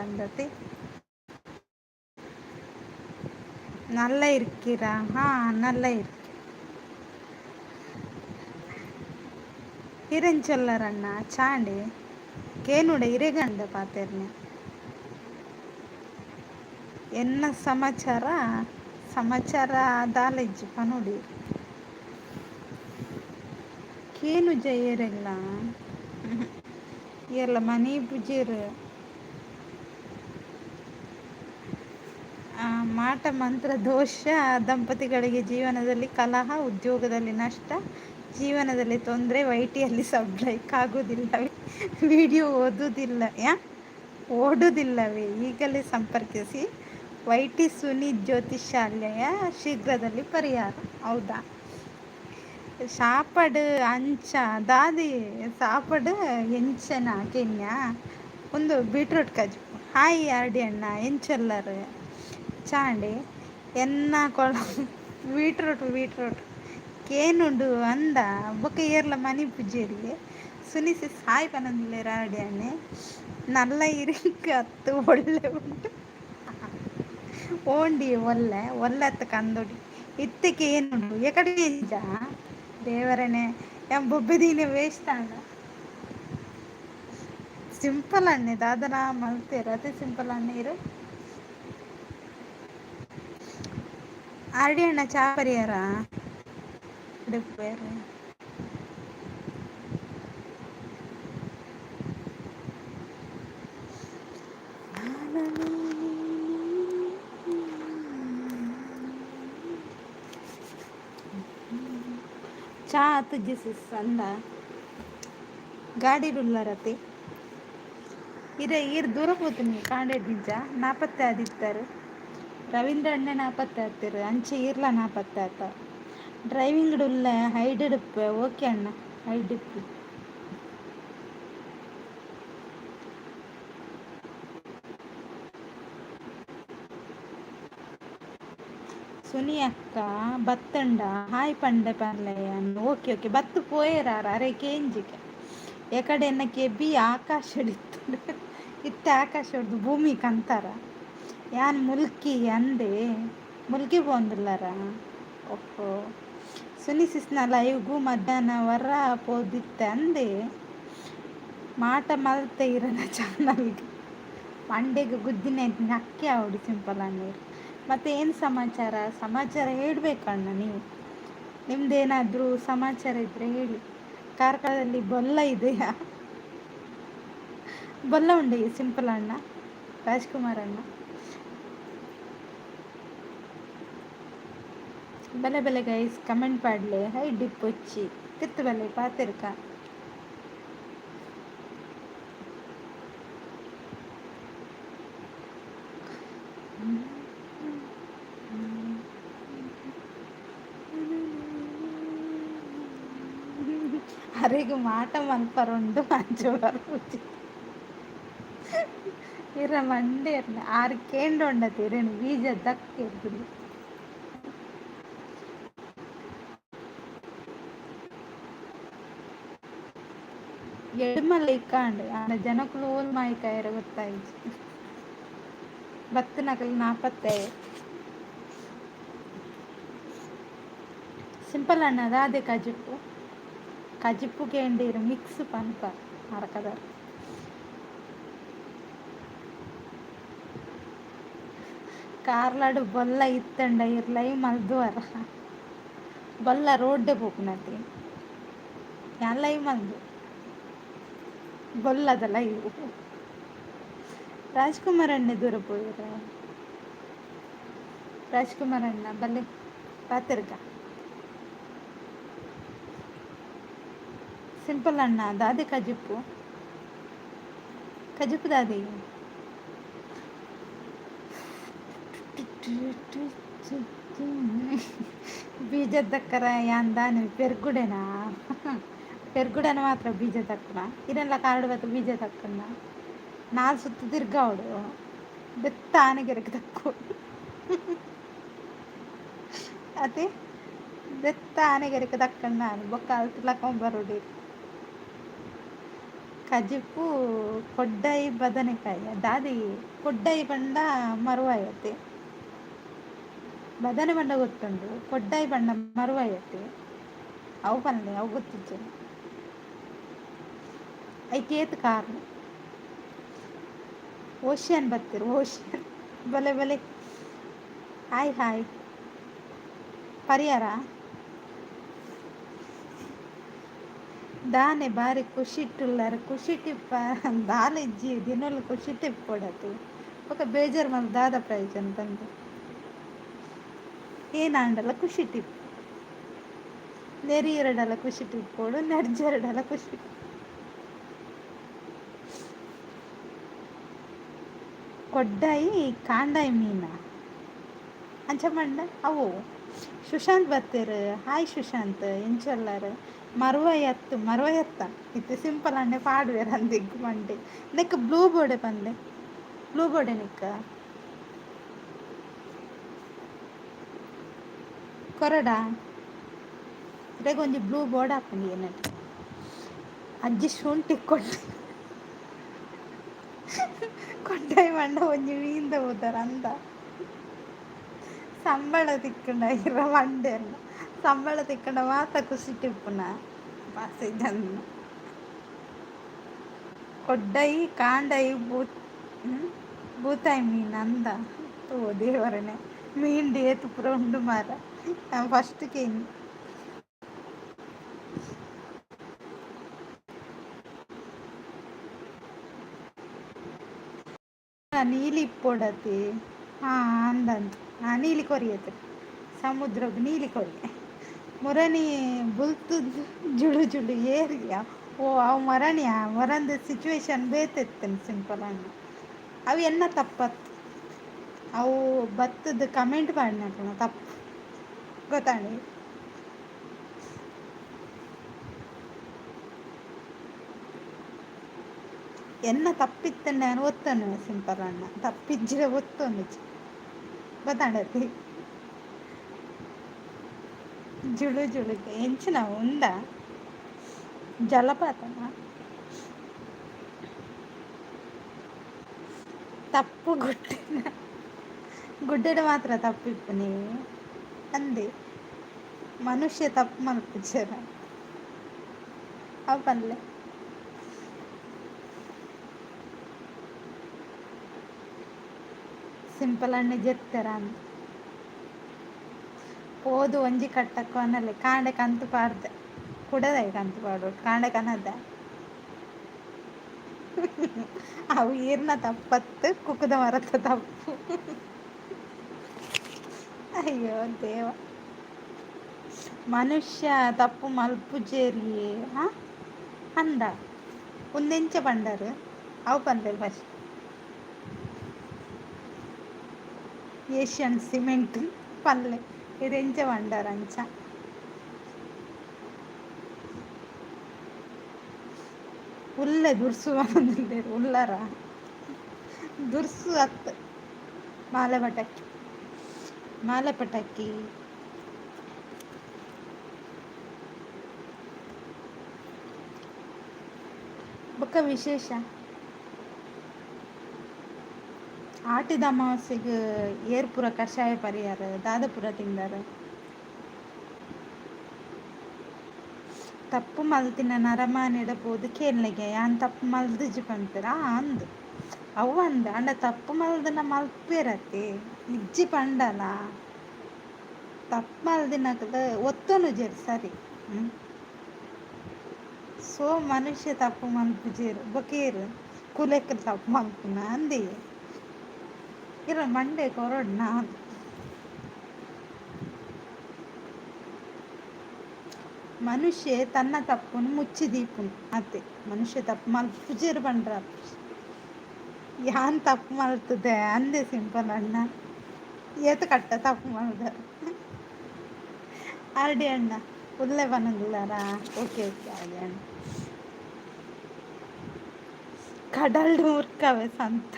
ಅಂದತೆ. ನಲ್ಲ ಇರ್ಕಿರಾ? ಹಾ, ನಲ್ಲ ಇರ್ಕಿ. ಇರೆಂಚೊಲ್ಲರಣ್ಣ ಚಾಂಡಿ ಕೇನುಡ ಇರೆಗಂಡ ಪಾತೆರ್ನೆ. ಎನ್ನ ಸಮಾಚಾರ ಸಮಾಚಾರ ದಾಲ ಇಜ್ಜಿ ಪನೊಡಿ. ಕೇನುಜ ಏರೆಗ್ಲಾ ಏರ್ಲ ಮನಿ ಪೂಜೆರ್. ಮಾಟ ಮಂತ್ರ ದೋಷ ದಂಪತಿಗಳಿಗೆ ಜೀವನದಲ್ಲಿ ಕಲಹ, ಉದ್ಯೋಗದಲ್ಲಿ ನಷ್ಟ, ಜೀವನದಲ್ಲಿ ತೊಂದರೆ, ವೈಟಿಯಲ್ಲಿ ಸಬ್ ಲೈಕ್ ಆಗುವುದಿಲ್ಲವೇ, ವಿಡಿಯೋ ಓದುವುದಿಲ್ಲ ಯಾ ಓಡುವುದಿಲ್ಲವೇ? ಈಗಲೇ ಸಂಪರ್ಕಿಸಿ ವೈಟಿ ಸುನಿ ಜ್ಯೋತಿಷಾಲಯ, ಶೀಘ್ರದಲ್ಲಿ ಪರಿಹಾರ. ಹೌದಾ? ಶಾಪಡ್ ಅಂಚ ದಾದಿ ಸಾಪಡ್ ಎಂಚನ ಕೆನ್ಯಾ ಒಂದು ಬೀಟ್ರೂಟ್ ಕಜಿಪು. ಹಾಯ್ ಆರ್ಡಿ ಅಣ್ಣ, ಎಂಚೊಲ್ಲರು? ಚಾಂಡಿ ಎನ್ನ ಕೊಳ ಬೀಟ್ರೂಟ್ ಬೀಟ್ರೂಟ್ ಕೇನುಂಡು ಅಂದ ಬೊಕ ಏರ್ಲ ಮನಿ ಪೂಜೆರಿಗೆ ಸುನಿಸಿ ಸಾಯ್ ಪನೊಂದುಲ್ಲೆರ್ ಆರ್ಡಿ ಅಣ್ಣೆ. ನಲ್ಲ ಇರಿಂಗ್ ಅತ್ತು ಒಳ್ಳೆ ಉಂಟು ಓಂಡಿ ಒಲ್ಲೆ ಒಲ್ಲೆ ಅತ್ತ ಕಂದೊಡಿ ಇತ್ತೆ ಕೇನುಂಡು ಎಕಡೆ ಎಂಚ ದೇವರನೆ ಯಾನ್ ಬೊಬ್ಬೆ ದೀನೆ ವೇಸ್ಟ್ ಆಂಡ. ಸಿಂಪಲ್ ಅಣ್ಣೆ ದಾದನ ಮಲ್ತೆರ್ ಅತೆ ಸಿಂಪಲ್ ಅಣ್ಣೆ ಇರು. ಆರ್ಡಿ ಅಣ್ಣ ಚಾ ಪರಿಯಾರ ಉಡುಪೇರು. ಚಾ ಆತುಜಿ ಸಿಸ್ ಅಂದ. ಗಾಡಿಡ್ ಉಲ್ಲರತೆ ಇರೆ ಈರ್ ದೂರ ಪೋತುನಿ ಕಾಂಡೆಡ್ ನಿಜ ನಾಪತ್ತೆ ಆದಿತ್ತರ್. ರವೀಂದ್ರ ಅಣ್ಣೆ ನಾಪತ್ತೆ ಆತೆರ್ ಅಂಚೆ ಈರ್ಲ ನಾಪತ್ತೆ ಆತ. ಡ್ರೈವಿಂಗ್ ಉಲ್ಲೆ ಹೈಡ್ ಇಪ್ಪೆ. ಓಕೆ ಅಣ್ಣ, ಹೈಡ್ ಇಪ್ಪಿ. ಸುನಿ ಅಕ್ಕ ಬತ್ತಂಡ ಹಾಯ್ ಪಂಡೆ ಪನ್ಲೆ. ಓಕೆ ಓಕೆ, ಬತ್ತು ಪೋಯೆರಾರ ಅರೆ ಕೇಂಜಿಗೆ ಎಕಡೆ ಎನ್ನ ಕೆಬಿ ಆಕಾಶ ಇತ್ತು ಇತ್ತೆ ಆಕಾಶ ಹೊಡ್ದು ಭೂಮಿ ಕಂತಾರ. ಯಾನ್ ಮುಲ್ಕಿ ಅಂದೆ, ಮುಲ್ಕಿ ಪೋಂದುಲ್ಲರ? ಓಹೋ, ಸುನಿ ಸಿಸ್ನ ಲೈವ್ಗು ಮಧ್ಯಾಹ್ನ ವರ ಪೋದಿತ್ತೆ ಅಂದೆ. ಮಾಟ ಮಲ್ತೆ ಇರನ ಚಾನಲ್ಗೆ ಮಂಡೆಗೆ ಗುದ್ದಿನ ನಕ್ಕೆ ಆವಡು ಸಿಂಪಲ್ ಅಣ್ಣೀರು. ಮತ್ತೆ ಏನು ಸಮಾಚಾರ? ಸಮಾಚಾರ ಹೇಳಬೇಕಣ್ಣ ನೀವು. ನಿಮ್ದೇನಾದರೂ ಸಮಾಚಾರ ಇದ್ದರೆ ಹೇಳಿ. ಕಾರ್ಕಳದಲ್ಲಿ ಬೊಲ್ಲ ಇದೆಯಾ? ಬೊಲ್ಲ ಉಂಡೆ ಸಿಂಪಲ್ ಅಣ್ಣ, ರಾಜ್ಕುಮಾರ್ ಅಣ್ಣ. ಬೆಲೆ ಬೆಲೆ ಗೈಸ್, ಕಮೆಂಟ್ ಪಾಡ್ಲೆ. ಹೈ ಡಿಪ್ಪೊಚ್ಚಿ ತಿತ್ತು ಬಲೆ ಪಾತೆರ್ಕ. ಅರೆಗ್ ಮಾಟ ಮನ್ಪರುಂಡು ಅಂಚ ಬರ್ಪುಜಿ ಇರ ಮಂಡೇರ್ನ ಆರ್ ಕೇಂಡೊಂಡತೆ ಇರೆನ್ ಬೀಜ ದಕ್ಕೆರ್ದು. ಎಡ್ಮಲ ಇಕ್ಕಾಂಡ್ ಆಂಡ ಜನಕುಲು ಓಲ್ ಮಾಯಿಕಾಯೆರೆ ಗೊತ್ತಾಯಿಜಿ. ಬತ್ತಿನಕುಲು ನಾಪತ್ತೆ. ಸಿಂಪಲ್ ಅಣ್ಣ ದಾದೆ ಕಜಿಪು? ಕಜಿಪು ಕೇಂಡೀರ್ ಮಿಕ್ಸ್ ಪನ್ಪ ಅರಕದರ್. ಕಾರ್ಲಾಡ್ ಬೊಲ್ಲ ಇತ್ತಂಡ ಇರ್ ಲೈವ್ ಮಲ್ದುವರ? ಬೊಲ್ಲ ರೋಡ್ಡೆ ಪೋಪುನತೆ ಯಾನ್ ಲೈವ್ ಮಲ್ದು ಬೊಲ್ಲದ ಲೈವ್. ರಾಜ್ಕುಮಾರ್ ಅಣ್ಣೆ ದೂರ ಪೋಯೆರ? ರಾಜ್ಕುಮಾರ್ ಅಣ್ಣ ಬಲ್ಲೆ ಪಾತೆರ್ಗ. ಸಿಂಪಲ್ ಅಣ್ಣ ದಾದೆ ಕಜಿಪು? ಕಜಿಪು ದಾದೆ? ಬೀಜ ದಕ್ಕರ ಯಾನ್ ದಾನೆ ಪೆರ್ಗುಡೆನಾ? ಪೆರ್ಗುಡನ ಮಾತ್ರ ಬೀಜ ದಕ್ಕುನ? ಇರೆನ್ಲ ಕಾರ್ಡ್ ಬತ್ತ ಬೀಜ ದಕ್ಕುನ? ನಾಲ್ ಸುತ್ತು ತಿರ್ಗಾವಡು ಬೆತ್ತ ಆನೆಗೆರೆಗ್ ದಕ್ಕೋಡು ಅತೆ. ಬೆತ್ತ ಆನೆಗೆರೆಕ್ ದಕ್ಕಂಡ ಬೊಕ್ಕ ಅಲ್ತ್ ಲಕೊಂಬರೋಡು. ಕಜಿಪು ಕೊಡ್ಡಾಯಿ ಬದನೆಕಾಯಿ ದಾದಿ. ಕೊಡ್ಡಾಯಿ ಪಂಡ ಮರುವಾಯತೆ, ಬದನೆ ಪಂಡ ಗೊತ್ತುಂಡು, ಕೊಡ್ಡಾಯಿ ಪಂಡ ಮರುವಾಯತೆ. ಅವು ಪನ್ಲೆ, ಅವು ಗೊತ್ತಿಜ್ಜೆ. ಐಕೇತ್ ಕಾರಣ ಓಷಿಯನ್ ಬತ್ತೀರು, ಓಷಿಯನ್ ಬಲೆ ಬಲೆ. ಹಾಯ್ ಹಾಯ್ ಪರಿಹಾರ ದಾನೆ ಬಾರಿ ಖುಷಿಟ್ಟುಲ್ಲಾರ. ಖುಷಿಟಿಪ್ಪ ದಾಲಿಜ್ಜಿ ದಿನೊಲು ಖುಷಿಟಿಪ್ಪೊಡತು. ಬೊಕ ಬೇಜಾರು ಮಲ್ತ್ ದಾದ ಪ್ರಯೋಜನ ಪಂದ್. ಏನಾಂಡಲ ಖುಷಿಟಿಪ್ಪು, ನೆರಿಯರಡಲ ಖುಷಿಟಿಪ್ಪೊಡು, ನೆರ್ಜರಡಲ ಖುಷಿ. ಕೊಡ್ಡಾಯಿ ಕಾಂಡಾಯಿ ಮೀನ ಅಂಚ ಪಂಡ ಅವು. ಸುಶಾಂತ್ ಬತ್ತೆರ್. ಹಾಯ್ ಸುಶಾಂತ್, ಎಂಚೊಲ್ಲರ್? ಮರುವಯತ್ತು ಮರುವಯತ್ತ ಇತ್ತೆ ಸಿಂಪಲ್ ಅಂಡೆ ಪಾಡುವೆರ್ ಅಂದಿಗ್ ಮಂಡೆ ನೆಕ್ ಬ್ಲೂ ಬೋರ್ಡೆ ಪಂದೆ, ಬ್ಲೂ ಬೋರ್ಡೆ ನಿಕ್ಕ ಕೊರಡ ಇರೆಗ್ ಒಂಜಿ ಬ್ಲೂ ಬೋರ್ಡ್ ಆಪುಂಡು ಎನ್ನಟ್. ಅಜ್ಜಿ ಶುಂಠಿ ಕೊಟ್ಟು ಕೊಟ್ಟಾಯಿ ಪಂಡ ಒಂಜಿ ಮೀನ್ದ ಪುದರ್ ಅಂದ. ಸಂಬಳ ತಿಕ್ಕುಂಡ ಇರ ಮಂಡೆರ್ನ ಸಂಬಳ ತಿಕ್ಕುಂಡ ಮಾತ ಖುಷಿಟಿಪ್ಪುನ ಬಾಸೆ ಜನ. ಕೊಡ್ಡೈ ಕಾಂಡೈ ಬೂತಾಯಿ ಮೀನ್ ಅಂದ. ಓ ದೇವರನೆ, ಮೀನ್ ಏತ್ ಪೂರ ಉಂಡು ಮಾರ, ಫಸ್ಟ್ ಕೇಂದ್. ನೀಲಿ ಇಪ್ಪೊಡತಿ. ಹಾಂ ಅಂದಂತ. ಹಾಂ ನೀಲಿ ಕೊರಿಯತೆ, ಸಮುದ್ರಗ್ ನೀಲಿ ಕೊರಿಯೆ. ಮುರಣಿ ಬುಲ್ತುದ್ ಜುಳು ಜುಳು ಏರಿಯ. ಓ ಅವು ಮರಣಿಯ ಮರಂದ ಸಿಚುವೇಶನ್ ಬೇತೆತ್ತನ್ ಸಿಂಪಲ್ ಅಣ್ಣ. ಅವು ಎನ್ನ ತಪ್ಪತ್ತು, ಅವು ಬತ್ತದ ಕಮೆಂಟ್ ಪಾಡ್ನಕಲ್ನ ತಪ್ಪು ಗೊತ್ತಾಂಡಿ. ಎನ್ನ ತಪ್ಪಿತ್ತಂಡ ನಾನು ಒತ್ತೊನ್ನು ಸಿಂಪಲ್ ಅಣ್ಣ, ತಪ್ಪಿಜ್ಜಿಡ ಒತ್ತೊಂದುಚಿ ಗೊತ್ತಾಂಡತಿ. ಜುಳು ಜುಳುಗೆ ಎಂಚಿನ ಉಂದ ಜಲಪಾತನ? ತಪ್ಪು ಗುಡ್ಡಿನ ಗುಡ್ಡೆಡ್ ಮಾತ್ರ ತಪ್ಪಿಪ್ಪುನಿ ಅಂದೆ. ಮನುಷ್ಯ ತಪ್ಪು ಮಲ್ಪುಜೆರ ಅವು ಪನ್ಲೆ. ಸಿಂಪಲ್ ಅಣ್ಣೆ ಜೆತ್ತೆರ ಅಂದ್ ಪೋದು ಒಂಜಿ ಕಟ್ಟ ಕೊನಲೆ ಕಾಂಡೆ ಕಂತು ಪಾಡ್ದೆ ಕುಡದೈ ಕಂತು ಪಾಡೊಡು ಕಾಂಡೆ ಕನದ. ಅವು ಈರ್ನ ತಪ್ಪತ್ತು, ಕುಕ್ಕುದ ಮರತ ತಪ್ಪು. ಅಯ್ಯೋ ದೇವ, ಮನುಷ್ಯ ತಪ್ಪು ಮಲ್ಪುಜೆರಿಯೇ. ಹಾಂ ಅಂದ ಉಂದೆಂಚ ಪಂಡರ್ ಅವು ಪನ್ಪೆರ್ ಫಸ್ಟ್. ಏಷ್ಯನ್ ಸಿಮೆಂಟ್ ಪನ್ಲೆ, ಇದು ಎಂಚ ಪಂಡರ್ ಅಂಚ. ಉಲ್ಲೆ ದುರ್ಸು ಪನೊಂದುಲ್ಲೆರ್ ಉಲ್ಲರ ದುರ್ಸು ಅತ್ತ್. ಮಾಲೆ ಪಟಾಕಿ ಮಾಲೆ ಪಟಾಕಿ. ಬೊಕ್ಕ ವಿಶೇಷ ಆಟಿದ ಅಮಾವಾಸ್ಯೆಗ್ ಏರ್ ಪೂರ ಕಷಾಯ ಪರಿಯಾರ, ದಾದ ಪೂರ ತಿಂದರ್? ತಪ್ಪು ಮಲ್ತಿನ ನರಮಾನಿಡ ಪೋದು ಕೇನ್ಲೆಗೆ ಯಾನ್ ತಪ್ಪು ಮಲ್ದಿಜಿ ಪನ್ಪೆರ್. ಆ ಅಂದ್ ಅವು ಅಂದ್, ಆಂಡ ತಪ್ಪು ಮಲ್ದನ ಮಲ್ಪೆರತ್ತೆ ಇಜ್ಜಿ ಪಂಡಲ. ತಪ್ಪು ಮಲ್ದಿನಕುಲು ಒತ್ತೊನುಜೆರ್ ಸರಿ. ಸೊ ಮನುಷ್ಯ ತಪ್ಪು ಮಲ್ಪುಜೆರ್, ಬೊಕ ಏರ್ ಕುಲೆಕ್ ತಪ್ಪು ಮಲ್ಪುನ ಅಂದೇ. ಇರ ಮಂಡೆ ಕೊರೊಡ್ ನಾನ್. ಮನುಷ್ಯೆ ತನ್ನ ತಪ್ಪುನು ಮುಚ್ಚಿ ದೀಪುನು ಅತ್ತೆ. ಮನುಷ್ಯ ತಪ್ಪು ಮಲ್ಪುಜೆರ್ ಪಂಡ್ರ ಯಾನ್ ತಪ್ಪು ಮಲ್ತುದೆ ಅಂದೆ ಸಿಂಪಲ್ ಅಣ್ಣ. ಏತ್ ಕಟ್ಟ ತಪ್ಪು ಮಲ್ದರ್ ಆರ್ಡಿ ಅಣ್ಣ ಉಲ್ಲೆ ಪನೊಂದುಲ್ಲಾರಾ? ಓಕೆ ಓಕೆ ಆರ್ಡಿ ಅಣ್ಣ. ಕಡಲ್ಡ್ ಮುರ್ಕವೆ ಸಂತ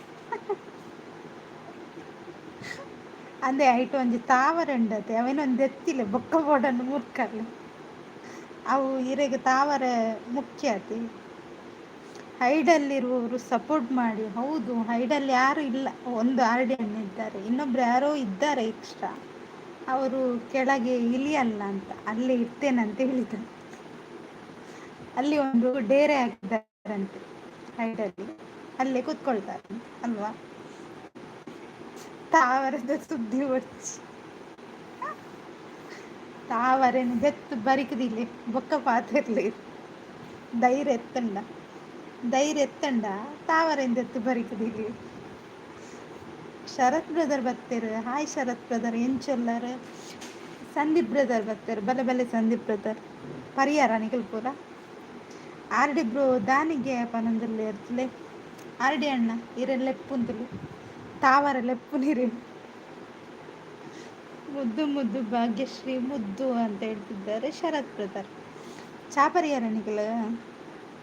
ಅಂದೆ. ಐಟ್ ಒಂಜಿ ತಾವರೆ ಉಂಡತೆ, ಅವೆನ್ ಒಂಜಿ ದೆತ್ತಿಲೆ ಬೊಕ್ಕ ಬೋಡಂದ್ ಮುರ್ಕಲೆ. ಅವು ಇರೆಗ್ ತಾವರೆ ಮುಖ್ಯ ಅತಿ. ಹೈಡಲ್ಲಿರುವವರು ಸಪೋರ್ಟ್ ಮಾಡಿ. ಹೌದು, ಹೈಡಲ್ಲಿ ಯಾರು ಇಲ್ಲ, ಒಂದು ಆರ್ ಡಿ ಅಣ್ಣ ಇದ್ದಾರೆ, ಇನ್ನೊಬ್ರು ಯಾರೋ ಇದ್ದಾರೆ ಎಕ್ಸ್ಟ್ರಾ. ಅವರು ಕೆಳಗೆ ಇಳಿಯಲ್ಲ ಅಂತ, ಅಲ್ಲೇ ಇರ್ತೇನಂತ ಹೇಳಿದ್ದಾರೆ. ಅಲ್ಲಿ ಒಂದು ಡೇರೆ ಹಾಕಿದ್ದಾರಂತೆ ಹೈಡಲ್ಲಿ, ಅಲ್ಲೇ ಕೂತ್ಕೊಳ್ತಾರೆ ಅಲ್ವಾ? ತಾವರದ ಸುದ್ದಿ ಒಡ್ಚಿ ತಾವರೆನು ದೆತ್ತು ಬರಿಕದಿಲ್ಲ ಬೊಕ್ಕ ಪಾತಿರ್ಲಿ ಧೈರ್ಯ ಎತ್ತಂಡ, ಧೈರ್ಯ ಎತ್ತಂಡ ತಾವರೆನ್ ದೆತ್ತು ಬರಿಕದಿಲ್ಲ. ಶರತ್ ಬ್ರದರ್ ಬತ್ತೇರು, ಹಾಯ್ ಶರತ್ ಬ್ರದರ್, ಎಂಚೊಲ್ಲರ್? ಸಂದೀಪ್ ಬ್ರದರ್ ಬತ್ತೇರು, ಬಲೆ ಬಲೆ ಸಂದೀಪ್ ಬ್ರದರ್. ಪರಿಯಾರ ನಿಕಲ್ಪುರ ಆರ್ ಡಿ ಬ್ರೋ ದಾನಿಗೆ ಪನೊಂದುಲ್ಲೆ ಇರ್ತಲೆ. ಆರ್ ಡಿ ಅಣ್ಣ ಇರೆನ್ ಲೆಪ್ಪುಂತುಲು ತಾವರ ಲೆಪ್ಪು ನೀರು. ಮುದ್ದು ಮುದ್ದು ಭಾಗ್ಯಶ್ರೀ ಮುದ್ದು ಅಂತ ಹೇಳ್ತಿದ್ದಾರೆ ಶರತ್ ಬ್ರದರ್. ಚಾಪರಿಯಾರ ನಿಕಲ್?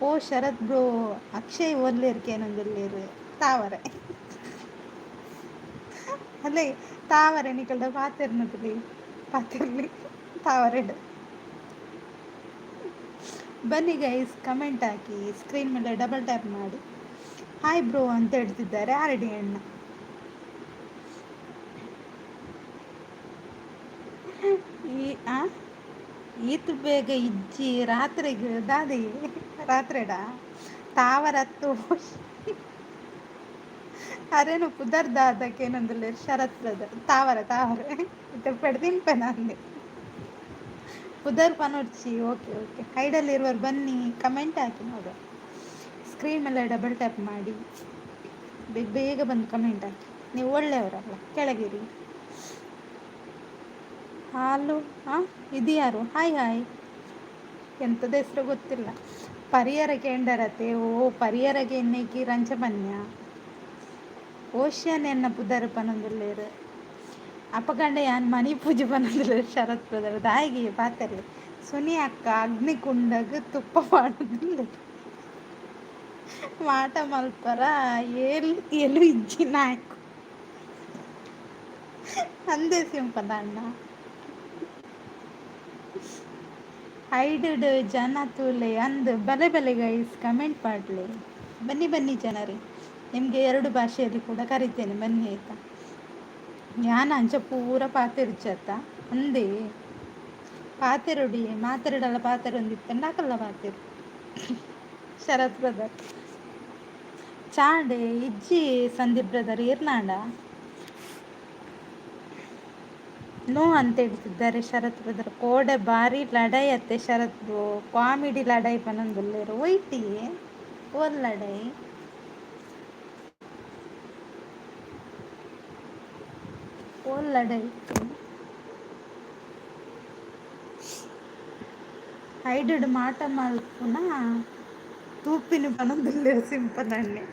ಓ ಶರತ್ ಬ್ರೋ, ಅಕ್ಷಯ್ ಒಲ್ಲೇರ್ಕೇನೊಂದುಲ್ಲೇರು ತಾವರೆ ಅಲ್ಲೇ ತಾವರೆ ನಿಕಲ್ಡ ಪಾತೆರ್ನತಲಿ ಪಾತೆರ್ಲಿ ತಾವರೆಡ್. ಬನ್ನಿ ಗೈಸ್, ಕಮೆಂಟ್ ಹಾಕಿ, ಸ್ಕ್ರೀನ್ ಮೇಲೆ ಡಬಲ್ ಟ್ಯಾಪ್ ಮಾಡಿ. ಹಾಯ್ ಬ್ರೋ ಅಂತ ಹೇಳ್ತಿದ್ದಾರೆ ಆರ್ ಡಿ ಅಣ್ಣ. ಈ ಆ ಈತ್ ಬೇಗ ಇಜ್ಜಿ ರಾತ್ರೆಗ್ ದಾದೆ ರಾತ್ರೆಡ ತಾವರತ್ತು ಅರೇನು ಪುದರ್ ದಾದಕೇನೊಂದುಲ್ಲೆರ್ ಶರತ್ ಬ್ರದರ್. ತಾವರೆ ತಾವರೆ ಇತ್ತೆ ಪೆಡ್ದಿನ್ಪೆನ ಅಂದೆ ಪುದರ್ ಪನೊಡ್ಚಿ. ಓಕೆ ಓಕೆ, ಹೈಡಲ್ಲಿರುವರು ಬನ್ನಿ, ಕಮೆಂಟ್ ಹಾಕಿ ನೋಡುವ. ಸ್ಕ್ರೀನ್ ಮೇಲೆ ಡಬಲ್ ಟ್ಯಾಪ್ ಮಾಡಿ, ಬೇಗ ಬೇಗ ಬಂದು ಕಮೆಂಟ್ ಹಾಕಿ. ನೀವು ಒಳ್ಳೆಯವರಲ್ಲ, ಕೆಳಗಿರಿ. ಹಾಲು ಹಾಂ, ಇದು ಯಾರು? ಹಾಯ್ ಹಾಯ್, ಎಂಥದ ಹೆಸರು ಗೊತ್ತಿಲ್ಲ. ಪರಿಯರ ಕೇಂಡರತೆ? ಓ ಪರಿಯರಗೆ ಎನ್ನೇಕಿ ರಂಚಪನ್ಯ ಓಷಿಯನ್ ಎನ್ನ ಪುದರ್ ಪನೊಂದುಲ್ಲೇರು. ಅಪಗಂಡ ಯಾನ್ ಮಣಿ ಪೂಜೆ ಪನೊಂದುಲ್ಲೇರು ಶರತ್ ಬ್ರದರ್ ದಾಯಿಗೆ ಪಾತೆರ್ಲೆ. ಸುನಿ ಅಕ್ಕ ಅಗ್ನಿಕುಂಡಗ್ ತುಪ್ಪ ಪಾಡೊಂದುಲ್ಲೆರ್. ಮಾಟ ಮಲ್ಪರ ಏಲ್ ಎಲು ಇಜ್ಜಿ ನಾಯ್ಕು ಅಂದೇ ಸಿಂಪಲ್ ಅಣ್ಣ. ಹೈಡ್ ಜನ ತೂಲೆ ಅಂದ್ ಬಲೆ ಬಲೆ ಗೈಸ್, ಕಮೆಂಟ್ ಮಾಡಲಿ. ಬನ್ನಿ ಬನ್ನಿ ಜನರೇ, ನಿಮಗೆ ಎರಡು ಭಾಷೆಯಲ್ಲಿ ಕೂಡ ಕರಿತೇನೆ, ಬನ್ನಿ ಆಯ್ತಾ? ಯಾನ್ ಅಂಚ ಪೂರ ಪಾತೆರ್ಜತ್ತ ಅಂದೇ ಪಾತೆರೊಡಿ ಮಾತೆರಡಲ ಪಾತೆರೊಂದಿತ್ತಂಡ ಅಕಲ್ಲ ಪಾತೆರು. ಶರತ್ ಬ್ರದರ್ ಚಾಂಡೆ ಇಜ್ಜಿ. ಸಂದೀಪ್ ಬ್ರದರ್ ಇರ್ನಾಂಡ ನೋ ಅಂತ ಹೇಳ್ತಿದ್ದಾರೆ ಶರತ್ ಬ್ರದರ್. ಕೋಡೆ ಬಾರಿ ಲಡಾಯಿ ಅತ್ತೆ ಶರತ್ ಬ್ರೋ, ಕಾಮಿಡಿ ಲಡಾಯಿ ಪನೊಂದುಲ್ಲೆರ್. ಒಯ್ಟಿ ಓಲ್ ಲಡಾಯಿ? ಓಲ್ ಲಡಾಯಿ? ಹೈಡೆಡ್ ಮಾಟ ಮಲ್ಪುನ ತೂಪಿನ ಪನೊಂದುಲ್ಲೆರ್ ಸಿಂಪಲ್ ಅಣ್ಣೆ.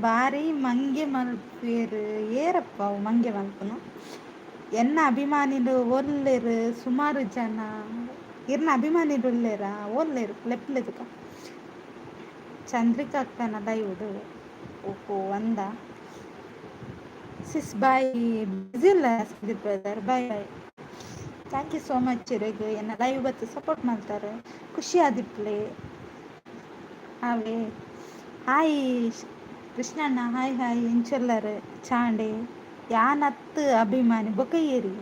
ಬಾರಿ ಮಂಗೆ ಮಲ್ಪುವೆರ್ ಏರಪ್ಪ ಅವು ಮಂಗೆ ಮಲ್ಪುನು? ಎನ್ನ ಅಭಿಮಾನಿಲು ಒಲ್ಲೆರ್ ಸುಮಾರು ಜನ. ಇರ್ನ ಅಭಿಮಾನಿಲು ಉಲ್ಲೆರಾ? ಒಲ್ಲೆರ್ ಲೆಪ್ಪುಲೆದುಕ. ಚಂದ್ರಿಕಾ ಅಕ್ಕನ ಲೈವ್ಡ್ ಓಹೋ ಅಂದ. ಸಿಸ್ ಬಾಯ್, ಬ್ಯುಸಿ ಇಲ್ಲ Sandeep brother, bye bye. Thank you so much ಇರೆಗ್ ಎನ್ನ ಲೈವ್ ಬತ್ತು ಸಪೋರ್ಟ್ ಮಾಡ್ತಾರೆ, ಖುಷಿ ಆದಿಪ್ಲೆ ಅವೇ. ಹಾಯ್ ಕೃಷ್ಣಣ್ಣ, ಹಾಯ್ ಹಾಯ್, ಎಂಚೊಲ್ಲರ್? ಚಾಂಡೆ ಯಾನತ್ ಅಭಿಮಾನಿ ಬೊಕ ಏರಿ?